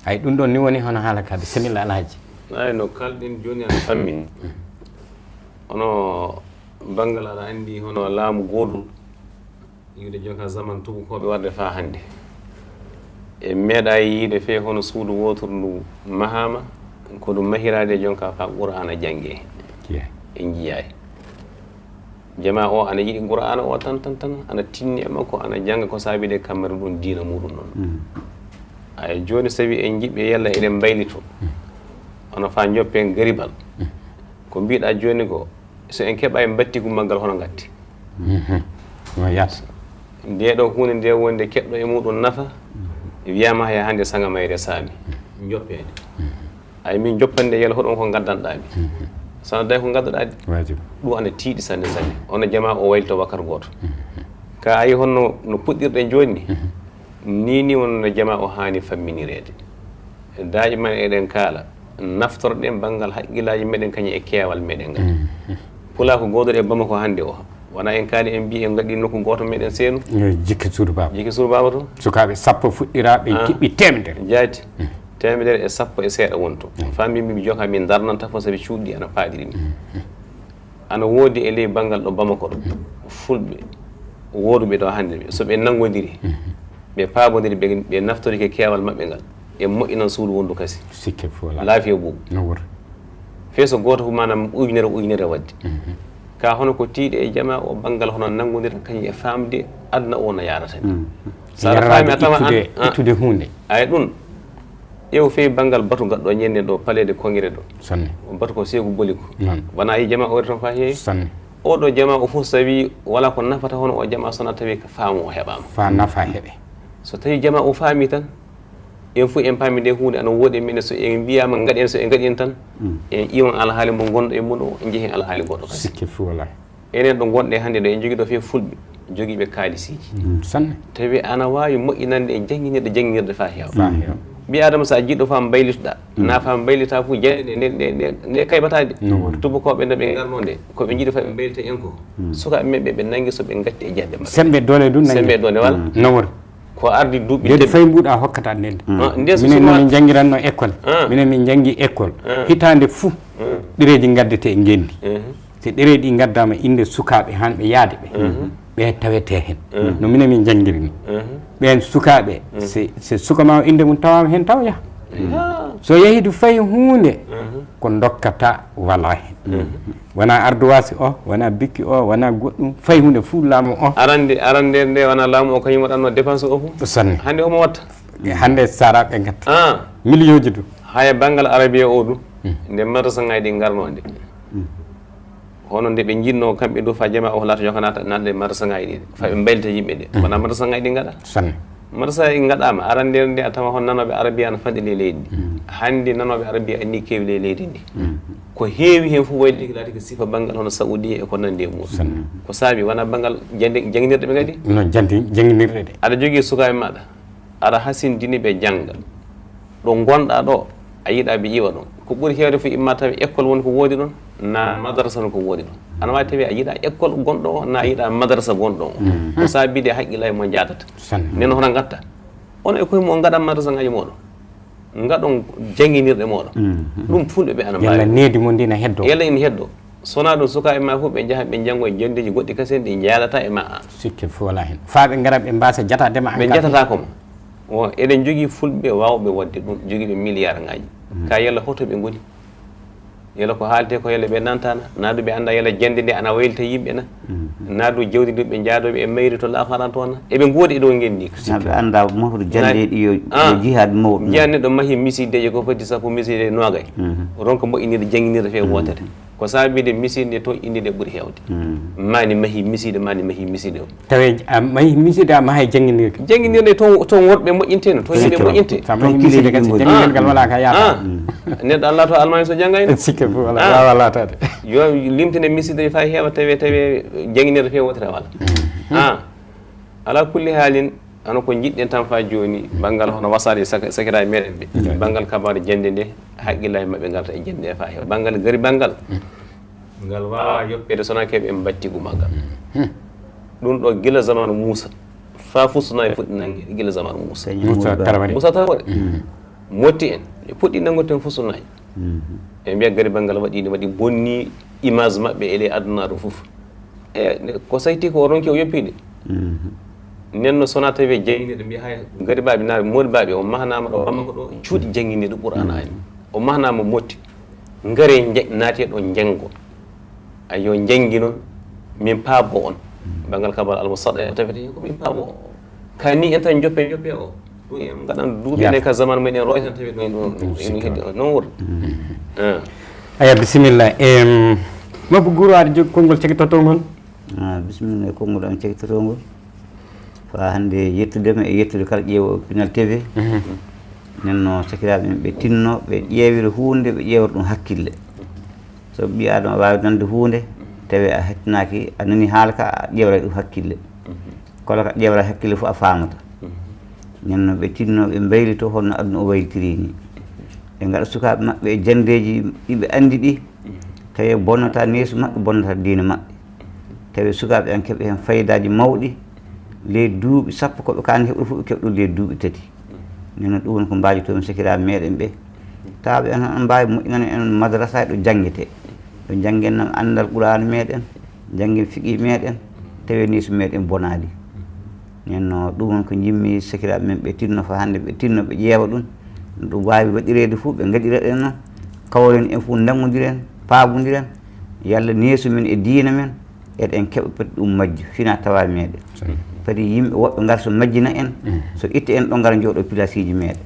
Ay ɗum ɗon ni woni hono haala ka, bisimilla Alhaji. Ay no kalɗen jooni ana fammi. Hono banngal aɗa anndi hono laamu goodol, yiwde jonka zaman tubakooɓe warde faa hannde. En meeɗaay yiide fee hono suudu wootoru ndu mahaama, ko ɗum mahiraade jonka faa Qur'aana janngee. En njiyaay. Jamaa o ana yiɗi Qur'aana o tan, tan, tan, ana tinni e makko, ana jannga ko saabi de kammari ɗum diina muɗum noon. Ay jooni so tawi en njiɗɓe yalla eɗen mbaylito, hono faa njoppen garibal. Ko mbiɗa jooni ko, so en keɓaay mbattigu maggal hono ngatti. No yata. Nde ɗo huunde nde wonde keɗɗo e muɗum nafa, wiyama hay hannde saŋa mayre saami. Njoppede. Ay min joppande yalla hoɗum ko ngaddanɗaa mi. Sana day ko ngadduɗaa de. Wajibi. Ɗum ana tiiɗi sanne sanne. Hono jamaa o waylito wakkati gooto. Ka ayi honno no puɗɗirɗen jooni ni. Ni ni wonno jamaa o haani famminireede. Daaƴe man eɗen kaala. Naftorɗen banngal haqqillaaji meɗen kañum e keewal meɗen ngal. Pulaa ko gooduɗo e Bamako hannde o. Wona en kaali en mbi en ngaɗi nokku gooto meɗen seenu. Jikke suudu baaba. Jikke suudu baaba to. Sukaaɓe sappo fuɗɗiraa ɓe kiɓɓi teemedere. Jaati. Teemedere e sappo e seeɗa woni to. Fammi mi joka min darnanta fof sabi cuuɗi ana paaɗiri ni. Ana woodi e ley banngal ɗo Bamako ɗo. Fulɓe wooduɓe ɗo hannde ɓe. So ɓe nanngondiri, ɓe paabondiri, ɓe, ɓe naftorike keewal maɓɓe ngal. E moƴƴinan suudu wondu kasi. Sikke fof alaa. Laafiya buubu. No wori. Fee so gooto fof maanaam ujunere ujunere waɗde. Ka hono ko tiiɗe e jamaa o banngal hono nanngondirta kañum e faamde aduna o no yaarata ni. So aɗa faami a tawa an ittude huunde. Ay ɗum. Ƴeew fee banngal batu gaɗɗo ñande ɗo paleede kongire ɗo. Sanne. Batu ko seeku boli ko. Wona yi jamaa o wari toon faa heewi. Sanne. Oɗo jamaa o fof so tawi wala ko nafata hono o jamaa sona tawi ko faamu o heɓaama. Faa nafa heɓe. So tawi jamaa o faami tan, en fof en paami nde huunde ana woodi e meɗen, so en mbiyaama ngaɗen, so en ngaɗi en tan, en iwan alhaali mo ngonɗo e mum o, en njehi alhaali goɗɗo kasi. Sikke fof alaa. Enen ɗo ngonɗe hannde ɗo, en jogii ɗo fee fulɓe, jogiiɓe kaalisiiji. Sanne. Tawi ana waawi moƴƴinande e jannginirɗe, jannginirɗe faa heewa. Faa heewa. Ɓii Aadama so a jiɗɗo faa mbaylitoɗaa, na faa mbaylita fof jeyɗe nde, nde, nde, nde kaybataade. No wori. Tubakooɓe nde ɓe ngarno nde, ko ɓe njiɗi faa ɓe mbaylita en ko. Sukaaɓe men ɓe, ɓe nanngi so ɓe ngatti e jahde maɓɓe. Sembe doole ɗum nanngi. Sembe doole wala? No wori. Ko ardi duuɓi nde fay mbuuɗa hokkata nde. Nde so minen noon min njanngiranno école. Minen min njanngi école. Hitaande fuu, ɗereeji ngaddete e ngenndi. E ɗereeji ɗi ngaddaama innde sukaaɓe hanɓe yaade ɓe, ɓe tawete heen. No minen min njanngiri ni. Ɓeen sukaaɓe, se, se suka ma o innde mum tawaama heen taw yaha. So yahii du fayi huunde, ko ndokkata wala heen. Wona ardoise o, wona bikki o, wona goɗɗum, fayi huunde fuu laamu o. Arande, arande nde wona laamu o, kañum waɗatno dépense o fof. Sanne. Hannde homo watta? E hannde sara ɓe ngatta. Ah. Miliyooji du. Haya banngal arabiya o du, nde madrasa ngaji ɗi ngarno nde. Hono nde ɓe njiɗno kamɓe du fa jama o laata joka naata, naata e madrasa ngaji ɗi. Fa ɓe mbaylita yimɓe de. Wona madrasa ngaji ɗi ngaɗa. Sanne. Madrasa e ngaɗama, arande nde a tawa hon nanoɓe arabiya ana fanɗi e leydi ndi. Hannde nanoɓe arabiya anni kewi e leydi ndi. Ko heewi heen fof wayli ɗi laati ko sifa banngal hono Saudi e ko nandi e muɗum. Sanne. Ko saabi wona banngal jande, jannginirɗe ɓe kadi? No jandi, jannginirɗe de. Aɗa jogii sukaaɓe maɗa, aɗa hasindini ɓe jannga. Ɗo ngonɗa ɗo, a yiɗa ɓe iwa ɗon. Ko ɓuri heewde fof imma tawi école woni ko woodi ɗon, na madrasa no ko woodi ɗon. Ana waawi tawi a yiɗa école gonɗo o, na a yiɗa madrasa gonɗo o. Ko saabi de haqqilla e mo jaadata. Sanne. Nden hono ngatta? Ono e koye mo ngaɗa madrasa ngaji moɗon. Ngaɗon jannginirɗe moɗon. Ɗum fulɓe ɓe ana mbaawi. Yalla needi mon ndi na heddo. Yalla ina heddo. So wonaa ɗum, sukaaɓe ma fof ɓe njaha ɓe njanngo e janndeeji goɗɗi kasen ɗi njaalata e ma an. Sikke fof wala heen. Faa ɓe ngara ɓe mbaasa jataade ma. Ɓe an ka. Njatataako ma. Wo, eɗen njogii fulɓe waawɓe waɗde ɗum, jogiiɓe milliard ngaji. Ka yalla hoto ɓe ngoni? Yalla ko haalte ko yalla ɓe nantana, na du ɓe annda yalla jannde nde ana waylita yimɓe na? Na du jawdi ndi ɓe njaadooɓe e mayri to laafara toon na? Eɓe ngoodi e ɗo ngenndi. Na ɓe annda mahru jannde ɗi yo, yo jihaad mawɗo. Njiya neɗɗo mahi misiideeji ko foti sappo, misiide noogay. Ronka moƴƴinirde, jannginirde fee wootere. Ko saabi de misiide to indi de ɓuri heewde. Mani mahi misiide, mani mahi misiide o. Tawi a mahi misiide, a mahay jannginirde. Jannginirde to, to worɓe moƴƴinte no, to yimɓe moƴƴinte. Sa mahi misiide kadi, jannginirgal wala ka yaata. Neɗɗo Allah to almami so janngayno. Sikke fof wala, wawa laataade. Yo limtine misiide fa heewa tawi, tawi jannginirde fee wootere wala. Ah. Ala kulli haalin, hano ko njiɗɗen tan faa jooni, banngal hono wasaade sak-, sakiraaɓe meɗen ɓe, banngal kabaaru jannde nde, haqqillaaji maɓɓe ngarta e jannde nde faa heewa. Banngal gari banngal, ngal waawaa yoppeede so wonaa keɓe en mbattigu maggal. Ɗum ɗo gila zamaanu Muusa, faa fusunaaji fuɗɗi nanngeede, gila zamaanu Muusa. Muusa Tarawale. Muusa Tarawale. Motti en, ɓe puɗɗi nanngude ten fusunaaji. Ɓe mbiya gari banngal waɗi, waɗi bonni image maɓɓe e ley adunaaru fof. E, ko sayti ko o ronki o yoppiɗe. Nden no sona tawi jannginirɗe mbiya hay gari baaɓe naa moodi baaɓe o mahanaama ɗo Bamako ɗo cuuɗi jannginirɗe Qur'aana ani. O mahanaama motti. Ngare nje-, naate ɗo njanngo. Ayo njanngi noon min paabo on. Banngal kabal almusadda e tawete ko min paabo. Ka ni en tan joppe joppe o. Ɗum en ngaɗan duuɓi ne ka zaman men en roytan tawi ɗum ɗum ene heddi on noon woni. Aya bisimilla. Em, Mabou Guro aɗa jogii konngol cekitotoo ngol? Ah, bisimilla e konngol am cekitotoo ngol. Fa hannde yettude ma e yettude kala ƴeewo Pinal T V. Nen no sakiraaɓe men ɓe tinno ɓe ƴeewira huunde ɓe ƴeewra ɗum hakkille. So ɓii aadama waawi nande huunde tawi a hettinaaki a nani haala ka a ƴeewra ɗum hakkille. Kala ka ƴeewra hakkille fof a faamata. Nen no ɓe tinno ɓe mbaylito honno aduna o waylitiri ni. Ɓe ngaɗa sukaaɓe maɓɓe e janndeeji ɗi ɓe anndi ɗi. Tawi bonnata neesu maɓɓe bonnata diina maɓɓe. Tawi sukaaɓe en keɓa heen faydaaji mawɗi. Ley duuɓi sappo ko ɓe kaani heɓude fof ɓe keɓa ɗum ley duuɓi tati. Nen no ɗum woni ko mbaajotoo-mi sakiraaɓe meɗen ɓe. Tawa ɓe en mbaawi moƴƴinana en madrasa ɗo janngetee. Ɗo njanngen nan anndal Qur'aana meɗen, njanngen fiqi meɗen, tawi neesu meɗen bonaali. Nen no ɗum woni ko njimmi sakiraaɓe men ɓe tinno fa hannde ɓe tinno ɓe ƴeewa ɗum. No ɗum waawi waɗireede fof ɓe ngaɗira ɗen noon. Kawren en fof ndanngondiren, paabondiren. Yalla neesu men e diina men, eɗen keɓa pati ɗum majjo, fina tawa meɗen. Pati yimɓe woɓɓe ngar so majjina en, so itta en ɗo ngara jooɗo pilasiji meɗen.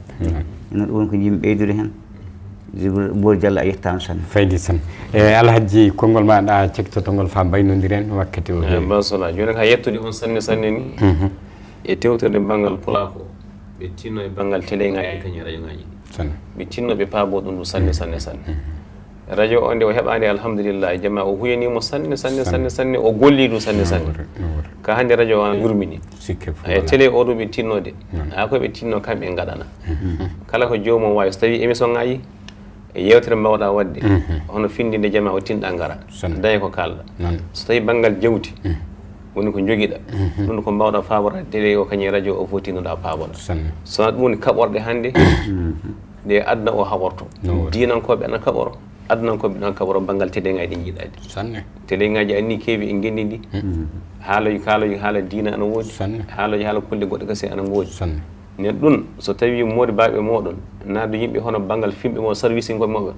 Enen ɗum woni ko yimɓe ɓeydude heen. Jibril Boy Diallo a yettaama sanne. Faydi sanne. E Alhaji konngol ma ɗa cektoto ngol fa mbaynondiren wakkati o heewi. Masala. Jooni ka yettude on sanne sanne ni. E tewtorde banngal pulako, ɓe tinno e banngal télé ngaji kañum e radio ngaji. Sanne. Ɓe tinno ɓe paabo ɗum ɗum sanne, sanne, sanne. Radio o nde o heɓaande, alhamdulillah, jama o huyanimo sanne, sanne, sanne, sanne, o golli ɗum sanne, sanne. Ka hannde radio o ana yurmini. Sikke fof. E télé o ɗum ɓe tinno de. A ko ɓe tinno kamɓe ngaɗana. Kala ko joomum waawi, so tawi émission ngaji, e yewtere mbawɗa waɗde, hono findinde jama o tinɗa ngara. Daña ko kalɗa. So tawi banngal jawdi, woni ko jogiɗa. Ɗum ko mbawɗa faabora télé o kañum e radio o fof tinnoɗa paaboɗa. So ɗum woni kaɓorɗe hannde, ɗe aduna o haɓorto. Diinankooɓe ana kaɓoro, adunankoɓe ɗon kaɓoro banngal teleŋaaji ɗi njiɗaɗi. Sanne. Teleŋaaji anni keewi e ngenndi ndi. Haaloji, kaaloji haala diina ana woodi. Sanne. Haaloji haala kulle goɗɗe kasi ana ngoodi. Sanne. Nden ɗum, so tawi moodi baɓe moɗon, naadu yimɓe hono banngal fimɓe mo service ngoɓe moɓe,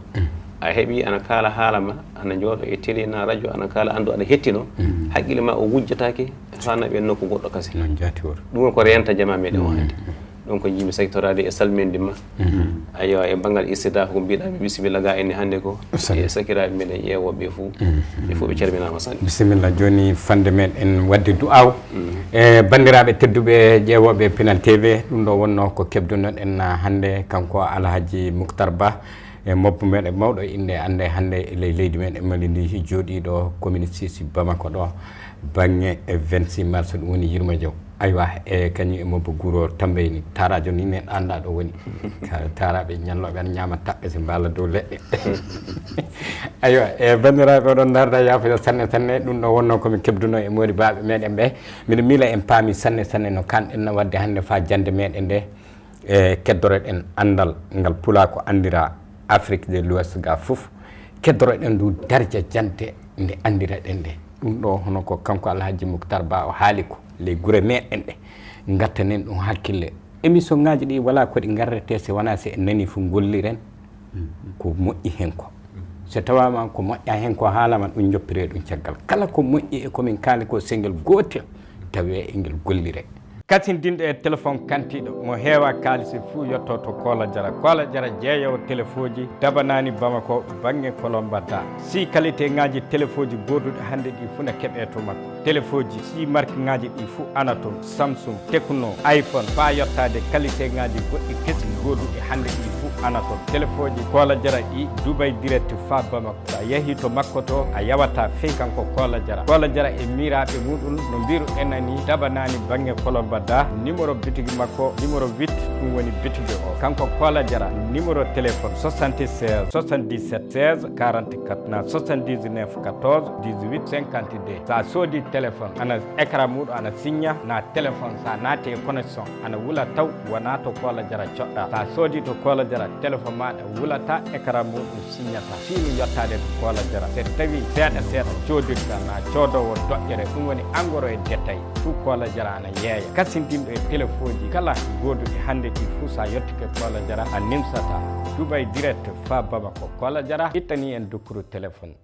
a heɓi ana kaala haala ma, ana jooɗo e télé na radio, ana kaala anndu ana hettino, haqqille ma o wujjatake fana ɓen nokku goɗɗo kasi. Non jaati wor. Ɗum ko renta jama meɗen o hannde. Ɗum ko jiimi sectorade e salminde ma. Aywa, e banngal istidaafa ko mbiɗa mi bisimilla ga enne hannde ko. Sanne. E sakiraaɓe meɗen ƴeewooɓe fof. Ɓe fof ɓe calminaama sanne. Bisimilla. Jooni fande meɗen wadde du'aaw. E banndiraaɓe tedduɓe ƴeewooɓe Pinal T V, ɗum ɗo wonno ko keɓdunoɗen hannde kanko Alhaji Muktar Ba, e mobbo meɗen mawɗo innde annde hannde e ley leydi meɗen Mali ndi, jooɗiiɗo commune six Bamako ɗo, baŋŋe vingt-six mars, ɗum woni Yirma Jaw. Aywa, e kañum e mobbo Guro Tambeyni, taaraajo ni neɗɗo annda ɗo woni. Ka taaraaɓe ñallooɓe ana ñaama taɓɓe si mbaala dow leɗɗe. Aywa, e banndiraaɓe oɗon ndaarda yaafuya sanne sanne, ɗum ɗo wonno ko min keɓduno e moodi baaɓe meɗen ɓe. Miɗo miila en paami sanne sanne no kanɗen no wadde hannde faa jannde meɗen nde. E keddoroɗen anndal ngal pulaako anndira Afrique de l'Ouest ga fof. Keddoroɗen ndu darja jannde nde anndiraɗen nde. Ɗum ɗo hono ko kanko Alhaji Muktar Ba o haali ko ley gure meɗen ɗe. Ngattanen ɗum hakkille. Émission ngaji ɗi wala ko ɗi ngarrete si wona si en nani fof golliren ko moƴƴi hen ko. So tawama ko moƴƴa hen ko haalama, ɗum joppire ɗum caggal. Kala ko moƴƴi e ko min kaali ko, sengel gotel tawe engel gollire. Kasindinɗo e téléphone kantiiɗo mo heewa kaalisi fuu yotto to Koola Jara. Koola Jara jeeyowo telefooji dabanaani Bamako bannge Kolomba Da. Si qualité ŋaaji telefooji gooduɗi hannde ɗi fuu na keɓee to makko. Telefooji si marque ŋaaji ɗi fuu ana toon, Samsung, Tecno, iPhone, faa yottaade qualité ŋaaji goɗɗi kesi gooduɗi hannde ɗi fuu ana toon. Telefooji Koola Jara ɗi Dubai Direct faa Bamako. So a yahii to makko to, a yawataa fey kanko Koola Jara. Koola Jara e miiraaɓe muɗum, no mbiruɗen ni, dabanaani bannge Kolomba Da. Numéro bitigi makko, numéro huit, ɗum woni bitigi o. Kanko Koola Jara, numéro téléphone soixante-seize soixante-dix-sept seize quarante-quatre na soixante-dix-neuf quatorze dix-huit cinquante-deux. So a soodii téléphone, ana écran muɗum ana signa, na téléphone so a naati e connexion, ana wula taw, wonaa to Koola Jara coɗɗa. So a soodii to Koola Jara, téléphone maaɗa wulata, écran muɗum signata. Fii mi yottaade to Koola Jara. So tawii seeɗa seeɗa coodirta na coodoowo doƴƴere, ɗum woni en gros et détail, fuu Koola Jara ana yeeya. Kasindinɗo e telefooji kala gooduɗi hannde ɗi fuu, so a yottike Koola Jara, a nimsataa. Dubai Direct faa Bamako. Koola Jara ittanii en dukkuru téléphone.